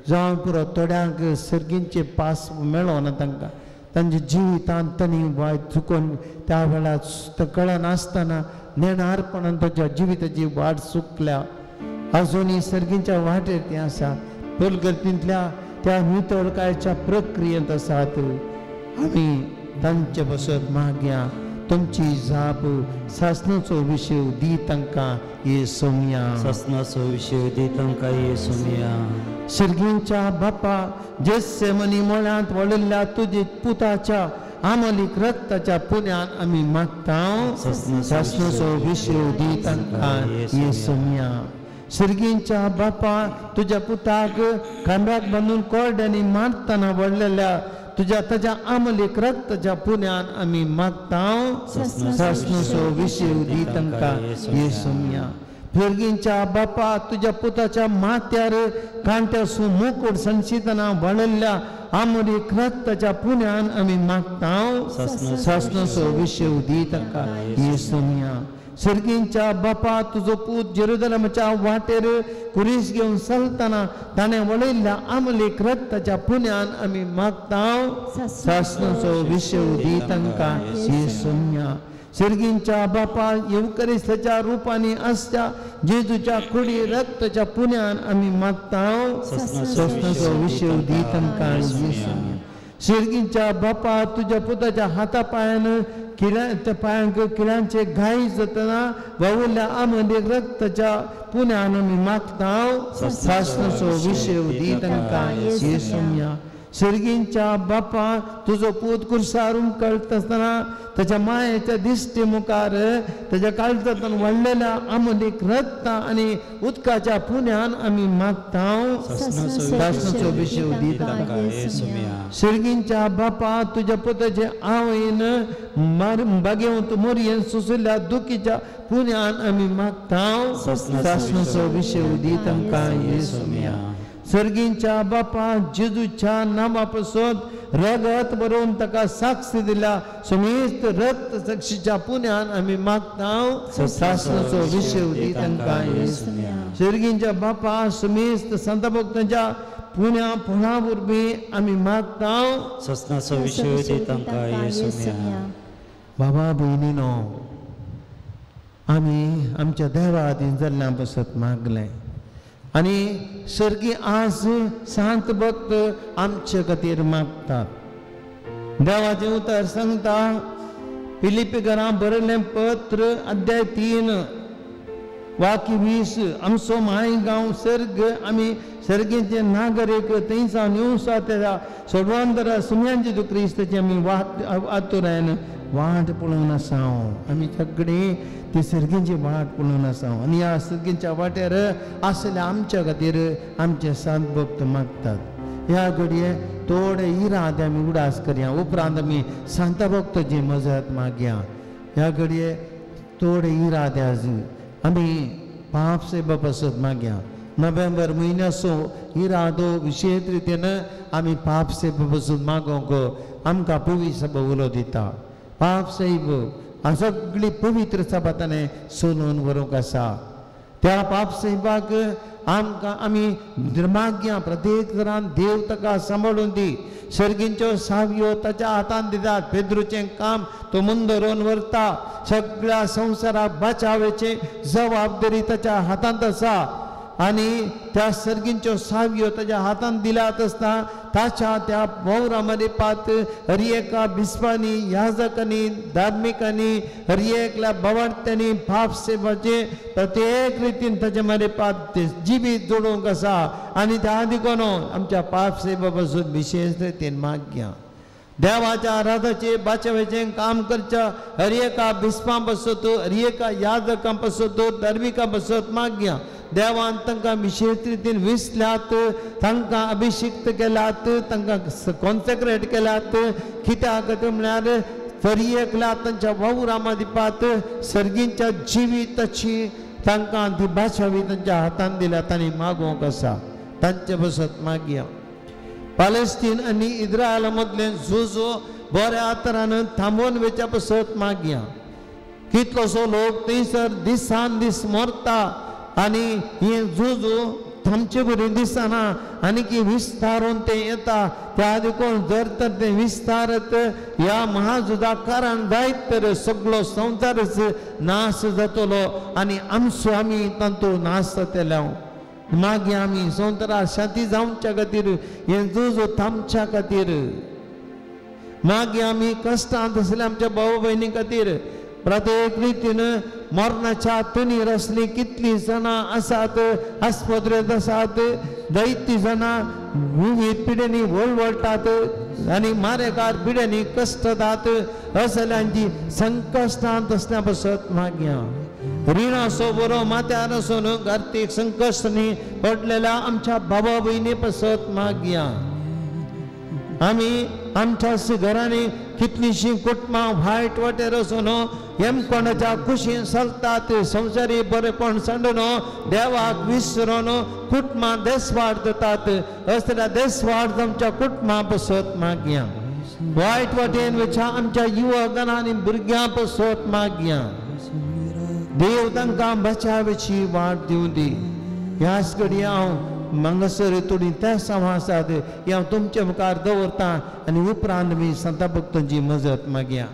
जावं पुरो थोड्यांक सर्गींचे पास मेळोना तांकां तांच्या जिवितांत तांणी वायट चुकोन त्या वेळार कळनासतना नेणारपणान ताच्या जिविताची वाट चुकल्या. अजुनूय सर्गींच्या वाटेर ती आसा, पलगर्तींतल्या त्या नितळकायच्या प्रक्रियेंत आसात. आमी तांचे पासत मागया तुमची जाप सासणाचो विशय दी तांकां ये सोमया. सासणाचो विशय दी तांकां ये सोमया. सर्गींच्या बापा जेसेमनी मळ्यांत वळिल्ल्या तुजे पुताच्या आमलीक रक्ताच्या पुण्यान आमी मागता सासणाचो विशय दी तांकां ये सोमया. सर्गींच्या बापा तुज्या पुताक खांब्याक बांदून कोरड्यांनी मारतना वळलेल्या तुज्या ताच्या आमलीक रक्ताच्या पुण्यान आमी मागता सासणाचो विशय दी तांकां ये सोमया. फिरगींच्या बापा तुज्या पुताच्या माथ्यार कांट्यासून मुकुट संशितना वळिल्ल्या आमलीक रक्ताच्या पुण्यान आमी मागता सासणाचो विशय दी तांकां ये सोमया. सर्गींच्या बापा तुजो पूत जेरुजलेमाच्या वाटेर कुरीस घेवन चलतना ताणें वळयल्ल्या आमलीक रक्ताच्या पुण्यान आमी मागता सासणाचो विशय दी तांकां ये सोमया. सर्गींच्या बापा येवकरिस्ताच्या रुपांनी आसच्या जेजूच्या कुडी रक्ताच्या पुण्यान आमी मागता सासणाचो विशय दी तांकां ये सोमया. सर्गींच्या बापा तुज्या पुताच्या हाता पांयान किळ्या पांयांक किळ्यांचे घाय जातना वावुरल्या आमलीक रक्ताच्या पुण्यान आमी मागता सासणाचो विशय दी तांकां ये सोमया. सर्गींच्या बापा तुजो पूत कुर्सार उमकळटा आसतना ताच्या मायेच्या दिश्टी मुखार ताच्या काळजांतल्यान वाडलेल्या आमलीक रक्त आनी उदकाच्या पुण्यान आमी मागता सासणाचो विशय दी तांकां ये सोमया. सर्गींच्या बापा तुज्या पुताचे आवयन बागेवंत मोरयेन सोंशिल्ल्या दुखीच्या पुण्यान आमी मागता सासणाचो विशय दी तांकां ये सोमया. सर्गींच्या बापा जेजूच्या नामा पासून रगत बरोवन ताका साक्ष दिल्या समेस्त रक्त साक्षीच्या पुण्यान आमी मागता सासणाचो विशय दी तांकां ये सोमया. सर्गींच्या बापा समेस्त संत भक्तांच्या पुण्या पुणा वरवीं आमी मागता सासणाचो विशय दी तांकां ये सोमया. बाबा भयणीनो आमी आमच्या देवा आदीं जाल्ल्या पासत मागलें आनी सर्गी आज सांत भक्त आमचे खातीर मागतात. देवाचें उतर सांगता फिलिप्पीकरां बरयल्लें पत्र अध्याय 3 वाक्य 20 आमचो माय गांव सर्ग आमी सर्गेचे नागरीक थंय सावन येवसा त्या सोडवंतरा सुम्यांचे तूं क्रिस्ताची आमी वाट आतुरायन वाट पळोवन आसा. आमी सगळीं ती सर्गींची वाट पळोवन आसा आनी ह्या सर्गींच्या वाटेर आसल्या आमच्या खातीर आमचे सांत भक्त मागतात. ह्या घडये थोडे इरादे आमी उडास करया उपरांत आमी सांता भक्ताची मजत मागया. ह्या घडये थोडे इरादे आज आमी पाप सेवा पासत मागया. नोव्हेंबर म्हयन्याचो इरादो विशेश रितीन आमी पाप सेवा पासून मागोवंक आमकां पवित्र सभा उलो दिता. पाप सेव सगळी पवित्र सभा ताणें सोलून व्हरूंक आसा. त्या पाप सेवाक आमकां आमी मागया प्रत्येक तरान देव ताका सांबाळून दी. सर्गींच्यो सावयो ताच्या हातान दितात. पेद्रूचें काम तो मुंदरोवन व्हरता. सगळ्या संवसाराक बचावेचें जबाबदारी ताच्या हातांत आसा आनी त्या सर्गींच्यो सावयो ताच्या हातांत दिल्यात आसतना ताच्या त्या वावरा मरिपात हर एका बिस्पांनी याजकांनी धार्मिकांनी हर एकल्या बावार्थ्यांनी पाप सेवाचे प्रत्येक रितीन ताच्या मरिपात जिवीत जोडूंक आसा आनी त्या देखून आमच्या पाप सेवा पासून विशेष रितीन मागया. देवाच्या आराधाचे बाचेवाचें काम करच्या हर एका बिस्पां पासत हर एका याजकां पासत धार्मिकां पासत मागया. देवान तांकां विशेष रितीन विसल्यात तांकां अभिषिक्त केल्यात तांकां कॉन्सेक्रेट केल्यात कित्याक खातीर म्हळ्यार तरी एकल्या तांच्या वावरा मदिपात सर्गींच्या जिविताची तांकां ती भाशावी तांच्या हातान दिल्या तांणी मागोवंक आसा तांचे बसत मागया. पालेस्तीन आनी इस्रायला मदलें झूज बऱ्या तरान थांबोवन वेच्या पसत मागया. कितलोसो लोक थंयसर दिसान दीस मरता आनी हें झूज थांबचे बरी दिसना आनी की विस्तारून तें येता त्या देखून जर तर तें विस्तारत ह्या महाझुजा कारण जायत तर सगळो संवसारच नाश जातलो आनी आमचो आमी तातूंत नाश जातले. मागीर आमी संवसारात शांती जावच्या खातीर हें झूज थांबच्या खातीर मागीर आमी कश्टांत आसले आमच्या भाव भयणी खातीर प्रत्येक रितीन मरणाच्या तणीर आसली कितलीं जाणां आसात आस्पत्रेंत आसात जायतीं जाणां विवीध पिड्यांनी वळवळटात आनी मारेकार पिड्यांनी कश्टतात असल्यांची संकश्टांत आसल्या पासत मागया. रिणाचो बरो माथ्यार आसून आर्थीक संकश्टांनी पडलेल्या आमच्या बाबा भयणी पासत मागया. आमी आमच्या घरांनी कितलींशीं कुटुंबां वायट वाटेर वचून हेमकोणाच्या कुशीन चलतात संवसारी बरेपण सांडून देवाक विसरून कुटुंबां देसवाड जातात असल्या देसवाड आमच्या कुटुंबां पासत मागया. वायट वाटेन वयच्या आमच्या युवकां आनी भुरग्यां पासत मागया. देव तांकां बचावेची वाट दिवं दी. ह्याच घडये हांव हांगासर थोडीं तेसांव आसात ही हांव तुमचे मुखार दवरता आनी उपरांत मी संता भक्तांची मजत मागया.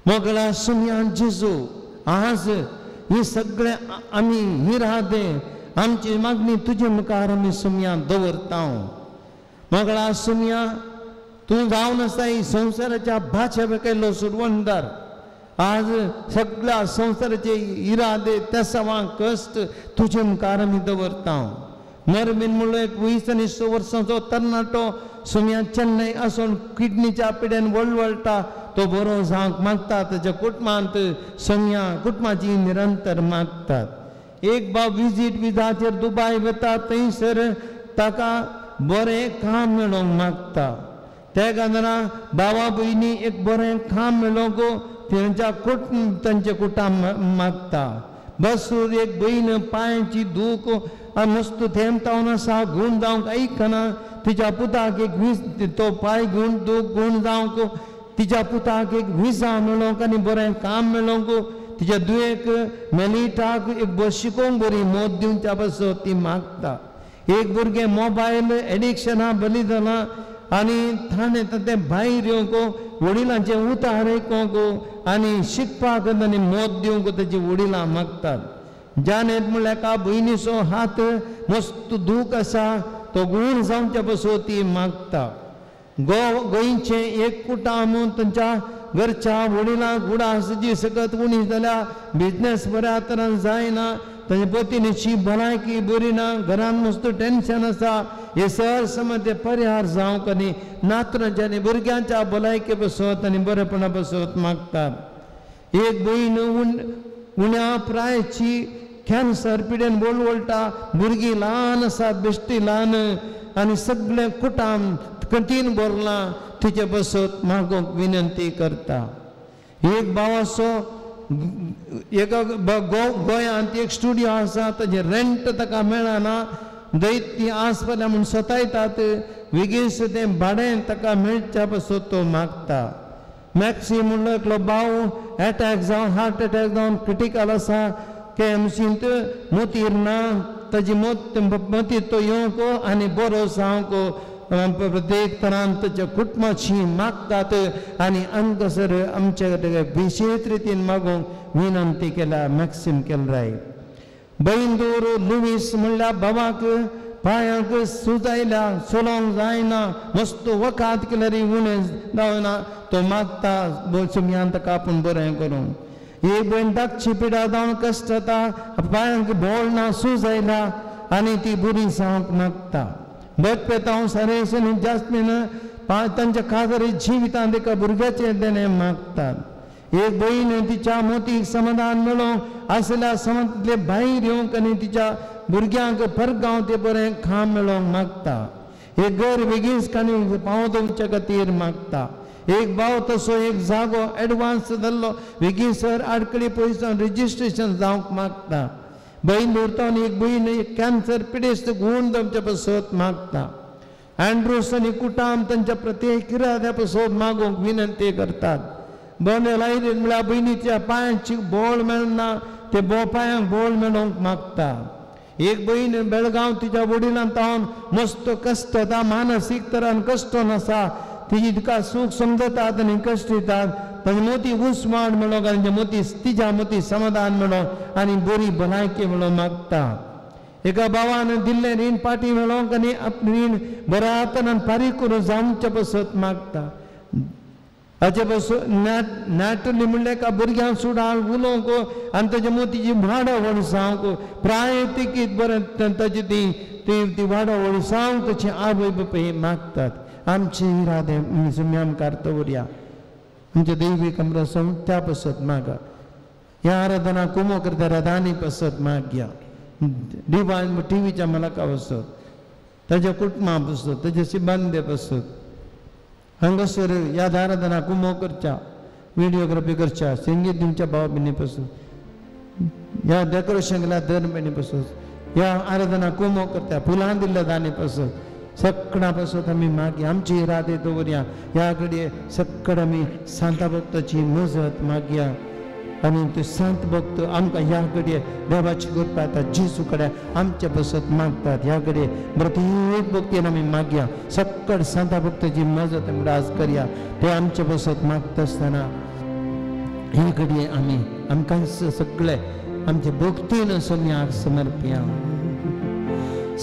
मोगला सुमयान जेजू आज हे सगळे आमी इरादे आमची मागणी तुजे मुखार आमी सुमयान दवरता. मोगला सुमया तूं जावन आसा ही संवसाराच्या भाशे केल्लो सुरवणदार आज सगळ्या संवसाराचे इरादे तेसावां कश्ट तुजे मुखार आमी दवरता. मरबीन म्हणलो एक 20 आनी 6 वर्सांचो तरणाटो सुमया चेन्नय आसून किडनीच्या पिड्यान वळवळटा तो बरो जावंक मागता ताच्या कुटुंबांत सुमया कुटुंबाची निरंतर मागतात. एक बाब विजीट विजाचेर दुबाय वता थंयसर ताका बरें काम मेळोवंक मागता. त्या कारणान बाबा भयणी एक बरें काम मेळोवंक तांच्या तांचे कुटुंब मागता. बसूर एक भयण पांयांची दूख मस्त थेंबतावन आसा गूण जावंक आयकना तिच्या पुताक एक वीस तो पांय गूण दूख गूण जावंक तिच्या पुताक एक विजा मेळोवंक आनी बरें काम मेळोवंक तिच्या दुयेक मेलिटाक एक बस शिकोवंक बरी मोत दिवच्या पासत ती मागता. एक भुरगें मोबायल एडिक्शना बली जालां आनी थाणें तें भायर येवंक वडिलांचें उतार आयकोंक आनी शिकपाक आनी मोत दिवंक तेजी वडिलां मागतात. जानेत म्हणल्यार एका भयणीचो हात मस्त दूख आसा तो गूण जावच्या पासून ती मागता. गोंयचें एक कुटुंब तांच्या घरच्या वडिलांक उडास जी सकत उणी जाल्या बिजनेस बऱ्या तरान जायना तांच्या पतिनीची भलायकी बरी ना घरान मस्त टेन्शन आसा हे सर समज ते परिहार जावंक आनी नातरांच्या आनी भुरग्यांच्या भलायके बसत आनी बरेपणा बसत मागतात. एक भयण उण्या प्रायची कॅन्सर पिडेन वळवळटा भुरगीं ल्हान आसात बेश्टी ल्हान आनी सगळें कुटुंब कठीण भरलां तिचे बसत मागूंक विनंती करता. एक भावाचो एका गोंयांत एक स्टुडियो आसा ताजें रेंट ताका मेळना दैत्य आस पडल्या म्हूण सतायतात वेगींच तें भाडें ताका मेळच्या पासून तो मागता. मॅक्सी म्हणलो एकलो भाव एटॅक जावन हार्ट एटॅक जावन क्रिटिकल आसा के एमसींत मोतीर ना ताजी मोत मोतीर तो येवंक आनी बरो जावंक प्रत्येक तरान ताच्या कुटुंबाची मागतात आनी अंगसर आमच्या विशेष रितीन मागूंक विनंती केल्या मॅक्सीम केलराय. बैंदूर लुवीस म्हणल्यार बाबाक पांयांक सुजायल्या चलोवंक जायना मस्त वखाद केल्यार उणें जावना तो मागता सुमयान ताका आपूण बरें करूंक. एक भयण धाकची पिडा जावन कश्ट जाता पांयांक बोळ ना सूज आयला आनी ती बरी जावंक मागता. बटपेतांव सरेश आनी जास्मीन तांच्या खाजरी जिवितांत एका भुरग्याचें देणें मागतात. एक भयण तिच्या मोतीक समाधान मेळोवंक आसल्या समाजांतले भायर येवंक आनी तिच्या भुरग्यांक परगांव ते बरें खाम मेळोवंक मागता. एक घर बेगीन काणी पावोवच्या खातीर मागता. एक भाव तसो एक जागो एडवांस जाल्लो बेगीन सर आडकळी पयस रजिस्ट्रेशन जावंक मागता. बहीण उरता आनी एक भयण एक कॅन्सर पिडेस्त गूण तांच्या पसत मागता. अँड्रूस आनी कुटाम तांच्या प्रत्येक इराद्या पसत मागूंक विनंती करतात. बनेल आयरीन म्हळ्यार भयणीच्या पांयांची बोळ मेळना ते पांयांक बोळ मेळोवंक मागता. एक भयण बेळगांव तिच्या वडिलां तावन मस्त कश्ट जाता मानसीक तरान कश्ट आसा तिजी तिका सूख समजतात आनी कश्ट दितात. तांचे मोती उस्माण मेळोवंक आनी मोती तिच्या मोती समाधान मेळोवंक आनी बरी भलायकी मेळोवंक मागता. एका भावान दिल्लें रीण पाटी मेळोवंक आनी आपलें रीण बऱ्या हातान फारीक करून जावचे पसत मागता. हाचे पासून नॅटली म्हणल्यार एका भुरग्यांक सुडान उलोवंक आनी ताच्या मोतीची वाडावळ जावंक प्राय तिकीत बरें ताची ती ती वाडावळ जावंक ताची आवय बापूय मागतात. आमचे इरादे सुम्या दवरया आमच्या देवी कमरा त्या पसत मागा. ह्या आराधना कुमो करता राधानी पसत मागया डिवायन टिवीच्या मलका पसत ताच्या कुटुंबा पसत ताच्या सिबांदे पसत हांगासर ह्या आराधना कुमो करच्या व्हिडिओग्राफी करच्या संगीत दिवच्या भाव भयणी पसत ह्या डेकोरेशन केल्या दर भयणी पसत ह्या आराधना कुमो करता फुलां दिल्ल्या दानी पसत सगळ्या पासून आमी मागया. आमची इरादे दवरया ह्या घडये सगळ्या आमी सांता भक्ताची मजत मागया आनी ते सांत भक्त आमकां ह्या घडये देवाची कृपा येता जेजू कडेन आमच्या पासत मागतात. ह्या घडये प्रत्येक भक्तीन आमी मागया सगळ सांता भक्ताची मजत आमी आज करया. ते आमच्या पासत मागता आसतना ह्या घडये आमी आमकां सगळे आमचे भक्तीन सोम्याक समर्पया.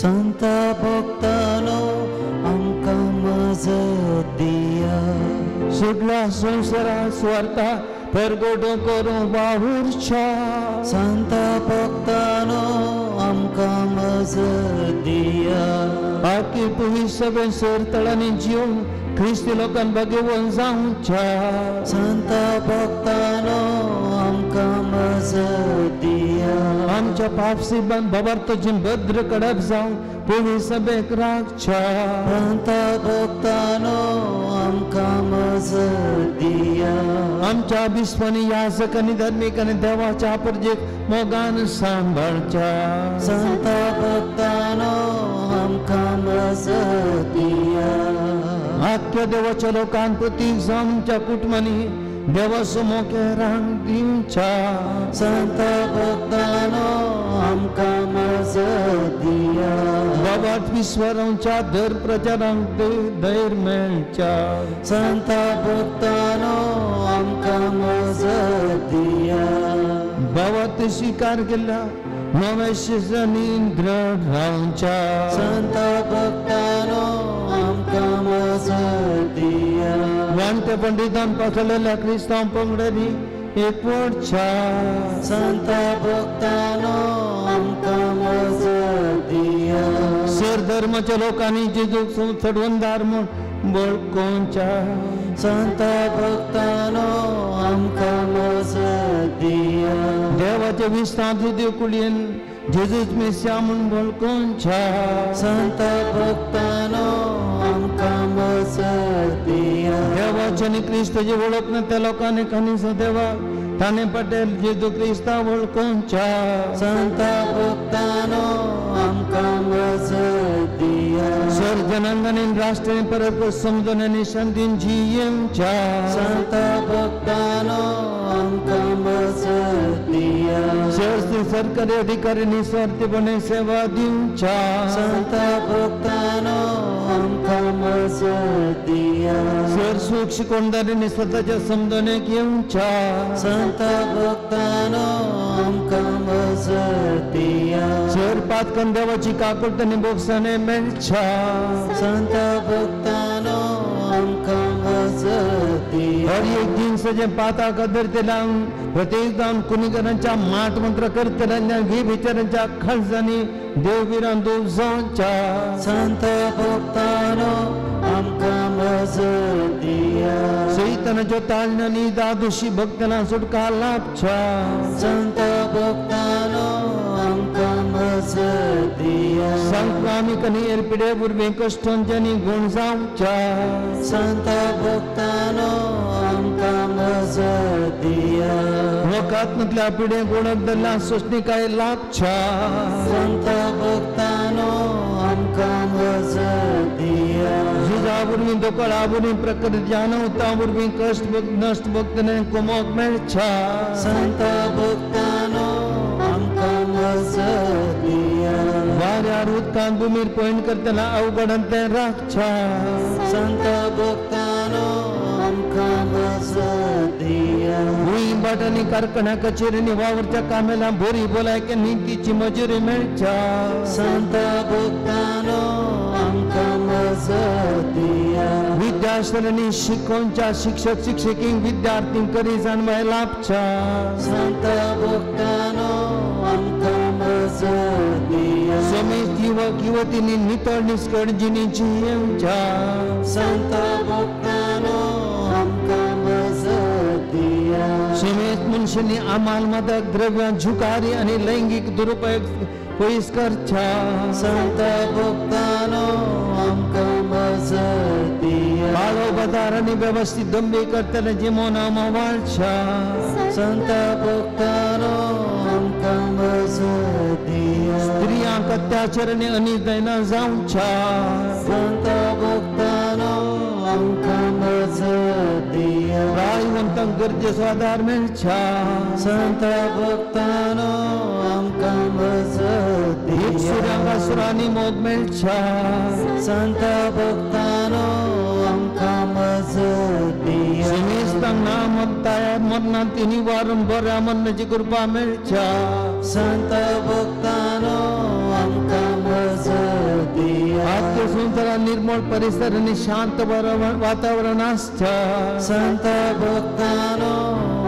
संता भक्तानो आमकां मजत दिया सगळ्या संवसारा सुवार्था परगोटो करूं वावुरच्या संता भक्तानो आमकां मजत दिया आखी पुवी सगळे सरतळांनी जीवन क्रिस्ती लोकांक भगवून जावच्या संता भक्तानो आमकां मजत दिया आमच्या पापसी बाबार्थची भद्र कडप जावं पुवी सभेक राखच्या संता भक्तानो आमकां मजत दिया आमच्या बिस्वानी याजक आनी धर्मीक आनी देवाच्या परजेक मोगान सांबाळच्या संता भक्तानो आमकां मजत दिया आख्या देवाच्या लोकांक प्रतीक जावन आमच्या कुटुंबांनी देवाचो मोके रांग दिवच्या संता भक्तानो आमकां मजत दिया बाबा विश्वरांच्या धर प्रचारांक धैर्य मेळच्या संता भक्तानो आमकां मजत दिया बाबा ते स्वीकार केल्या नव्या शिजनी द्रढ रावच्या संता भक्तानो आमकां मजत दिया वाणते पंडितान पासलेल्या क्रिस्तांव पंगडांनी एकवटच्या संता भक्तानो आमकां मजत दिया सर धर्माच्या लोकांनी जेजूक चडवणदार म्हूण वळखोवच्या संता भक्तानो आमकां मजत दिया देवाच्या विस्तार देवकुळयेन जेजूच मेस्या म्हूण वळखोवच्या संता भक्तानो आमकां मजत दिया देवाच्या आनी क्रिस्ताची वळख ना त्या लोकांनी कानीसा देवा ताणे पटेल जेजू क्रिस्ता वळखोवच्या संता भक्तानो आमकां मजत दिया सर जनांगानी राष्ट्रांनी परस्पर समजून आनी शांतीन जियेवच्या संता भक्तानो आमकां मजत दिया सर सरकारी अधिकारी निस्वार्थीपणे सेवा दिवच्या संता भक्तानो आमकां मजत दिया सर जर सुख शिकोणदारींनी स्वताच्या समजणेक येवच्या. संत भक्तानो आमकां मजत दिया. जर पातकन देवाची काकुळट आनी भोगसणे मेळच्या. संत भक्तानो आमकां मजत दिया. हर एक दीन सजें पाताक धरतल्यांक प्रत्येक जावन कुनिकरांच्या माट मंत्र करतल्यांच्या विचारांच्या खालसांनी देववीरांतू जावच्या. संत भक्तानो आमकां मजत दिया. सैतानाच्यो ताळण्यांनी दादोशी भक्तांना सुटका लाभच्या. संत भक्तानो आमकां मजत दिया. संक्रामिक आनी हेर पिडे वरवीं कश्टांच्यांनी गूण जावच्या. संत भक्तानो आमकां मजत दिया. लोकात्मतल्या पिडे गुणक धरल्या सोंसणीकाय लाभच्या. संत भक्तानो आमकां मजत दिया. झुजा वरवीं दोकळा वरवीं प्रकृत जानवता वरवीं कश्ट नश्ट भक्तने कुमोक मेळच्या. संत भक्तानो आमकां मजत दिया. वाऱ्यार उदकांत भुमीर पयण करतना अवघडान तें राखच्या. संत भक्तानो आमकां मजत दिया. भूंय भाटांनी कारखान्या कचेरींनी वावरच्या कामेला बोरी भलायकी नितीची मजुरी मेळच्या. संत भक्तानो आमकां मजत दिया. विद्याश्रणी शिकोवच्या शिक्षक शिक्षकींक विद्यार्थींक करी जाणवाय लाभच्या. संत भक्तानो आमकां मजत दिया. समेस्त युवक युवतींनी नितळ निस्कळ जिणी जियेवच्या. संत भक्तानो आमकां मजत दिया. समेस्त मनशांनी आमाल मादक द्रव्यां जुकारी आनी लैंगीक दुरुपयोग पयस करच्या. संत भक्तानो आमकां मजत दिया. पाळो बाजार आनी वेवस्थीत दंबे करतले जिमोना वाळच्या. संत भक्तानो आमकां मजत दिया. स्त्रियांक अत्याचार आनी अनिदैना जावच्या. संत भक्तानो आमकां मजत दिया. प्रायवंतांक गरजेचो आदार मेळच्या. संत भक्तानो आमकां मजत दिया. सुरांक सुरांनी मोग मेळच्या. संत भक्तानो आमकां मजत दिया. समेस्तांक ना मरताय मरणांत तिनी वारून बऱ्या मरणाची कृपा मेळच्या. संत भक्तानो आमकां मजत दिया. आजच्या संवसारात निर्मळ परिसर आनी शांत वातावरण आसच्या. संत भक्तानो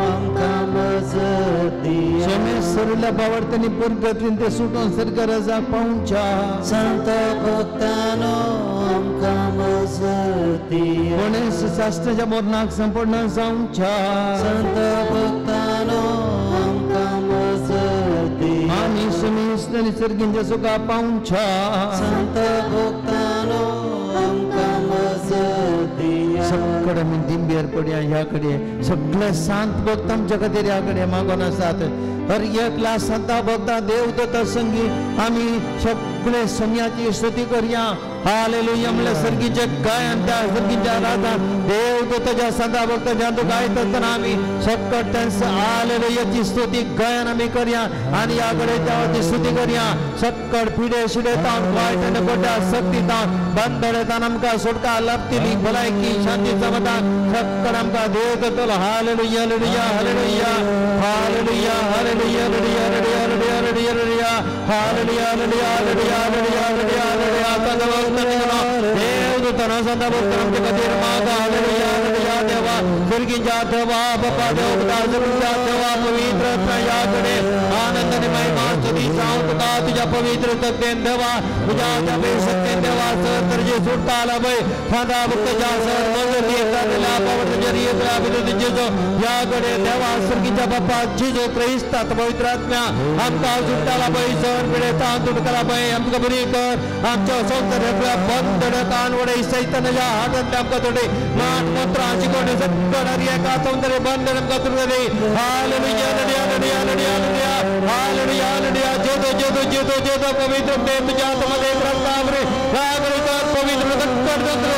आमकां मजत दिया. समेस्त सरिल्ल्या बावडत्यांनी पुरगतलीन ते सुटून सरकार रजा पावच्या. संत भक्तानो आमकां मजत दिया. गणेश शास्त्राच्या मरणाक संपूर्ण जावच्या. संत भक्तानो आमकां मजत दिया. आमी समेस्त आनी सर्गींच्या सुखा पावच्या. संत भक्तानो आमकां मजत दिया. सगळे आमी दिंबेर पडया ह्या कडेन सगळे शांत भक्त आमच्या खातीर ह्या कडेन मागून आसात. हर एकला संता भक्ता देवदत्ता संगी आमी सगळे सम्याची स्तुती करया. हालेलुया. म्हणल्यार सर्गीचे गायन त्या सर्गीच्या राजा देवदत्ताच्या संता भक्ताच्या तो गायत आसतना आमी सकट त्यांचा हालेलुयाची स्तुती गायन आमी करया आनी ह्या कडेन देवाची स्तुती करया. सकट पिडे शिडे तावन वायट आनी गोड्या शक्ती तावन बंधन तावन आमकां सुटका लाभतली भलायकी शांती समाधान सकट आमकां देव करतलो. Hallelujah hallelujah hallelujah hallelujah hallelujah hallelujah hallelujah hallelujah hallelujah hallelujah hallelujah hallelujah hallelujah hallelujah. देवदूतांना संत भक्तांच्या खातीर मागा. Hallelujah hallelujah. देवा स्वर्गीच्या देवा बापा देवता स्वर्गीच्या देवा पवित्र ह्या कडेन आनंद आनी महिमा स्तुती जावं तुका तुज्या पवित्र सत्तेन देवा तुज्या त्या सत्तेन देवा सर तर्जे सुटका लाभय संता भक्ताच्या सर मजती जालेल्या पावसाच्या जेजो ह्या कडेन देवा स्वर्गीच्या बापा जेजो क्रिस्तात पवित्र आत्म्या आमकां सुटका लाभय सर पिडेता सुटका लाभय आमकां बरी कर आमच्या संवसार बंधन कान वडे सैतानाच्या हातांतले आमकां थोडे मान मंत्र शिकोवणे सगळं एका सौंदर्य बंधन आमकां तुटले. Hallelujah hallelujah hallelujah hallelujah hallelujah hallelujah. Jeju Jeju Jeju Jeju पवित्र देव तुझ्या हातामध्ये रक्तावरे पवित्र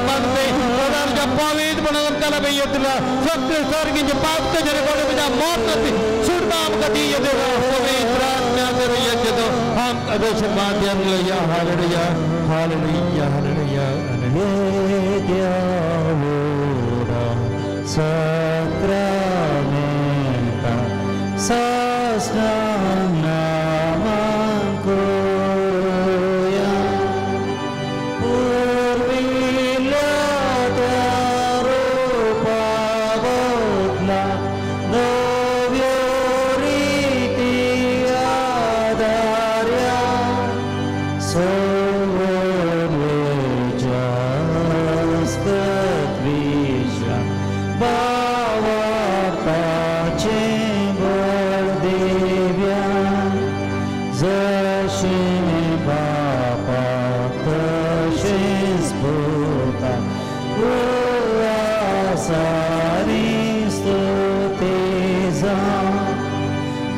बांधते प्रधानच्या पवित्र आमकां लाभय येतला सगळे सर्गीचे पाप तुझ्या तुझ्या मरणाची सुटका आमकां दी पवित्र आत्म्या येतो आमकां आशीर्वाद. Hallelujah hallelujah hallelujah hallelujah. साक्रामेंता सासनां नामां करुया पुर्विल्ल्या त्या रुपा बदला नव्यो रिती आदार्या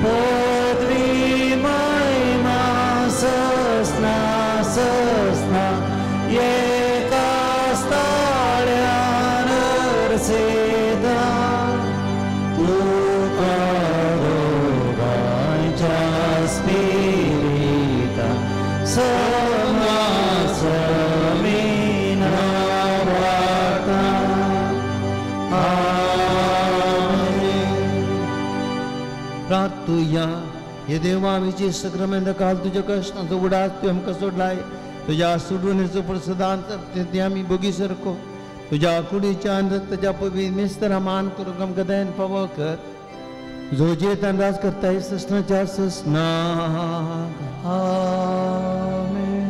पदवी महिमा ससना ससना एका स्थाळ्यान अर्सेदा तुका दोगांच्या स्पिरिता समासमीना वाता. आमेन. प्रार्थुया. हे देवा आमी सक्रमेंत काल तुज्या कश्टांचो उडास तुवें आमकां सोडलाय तुज्या सुडवणेचो प्रसादान ते आमी भोगी सारको तुज्या कुडीच्या आनी तुज्या पवित्र मिस्तरा मान करूंक आमकां दयेन फावो कर जो जेतान राज करता ससनाच्या ससनाक. आमेन.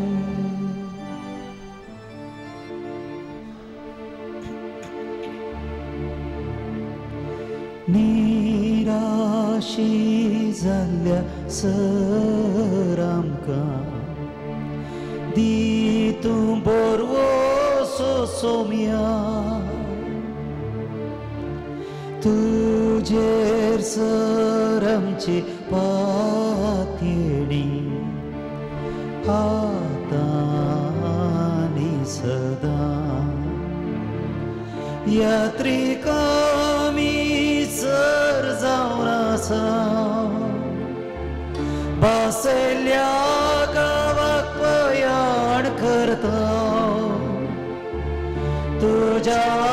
निराशी जाल्ल्या सर आमकां दी तूं बरवसो सोम्या तुजेर सर आमची पातयेणी आतां आनी सदां यात्रिकामी सर जावन आसा बसल्या गांवाक पयाण करता तुज्या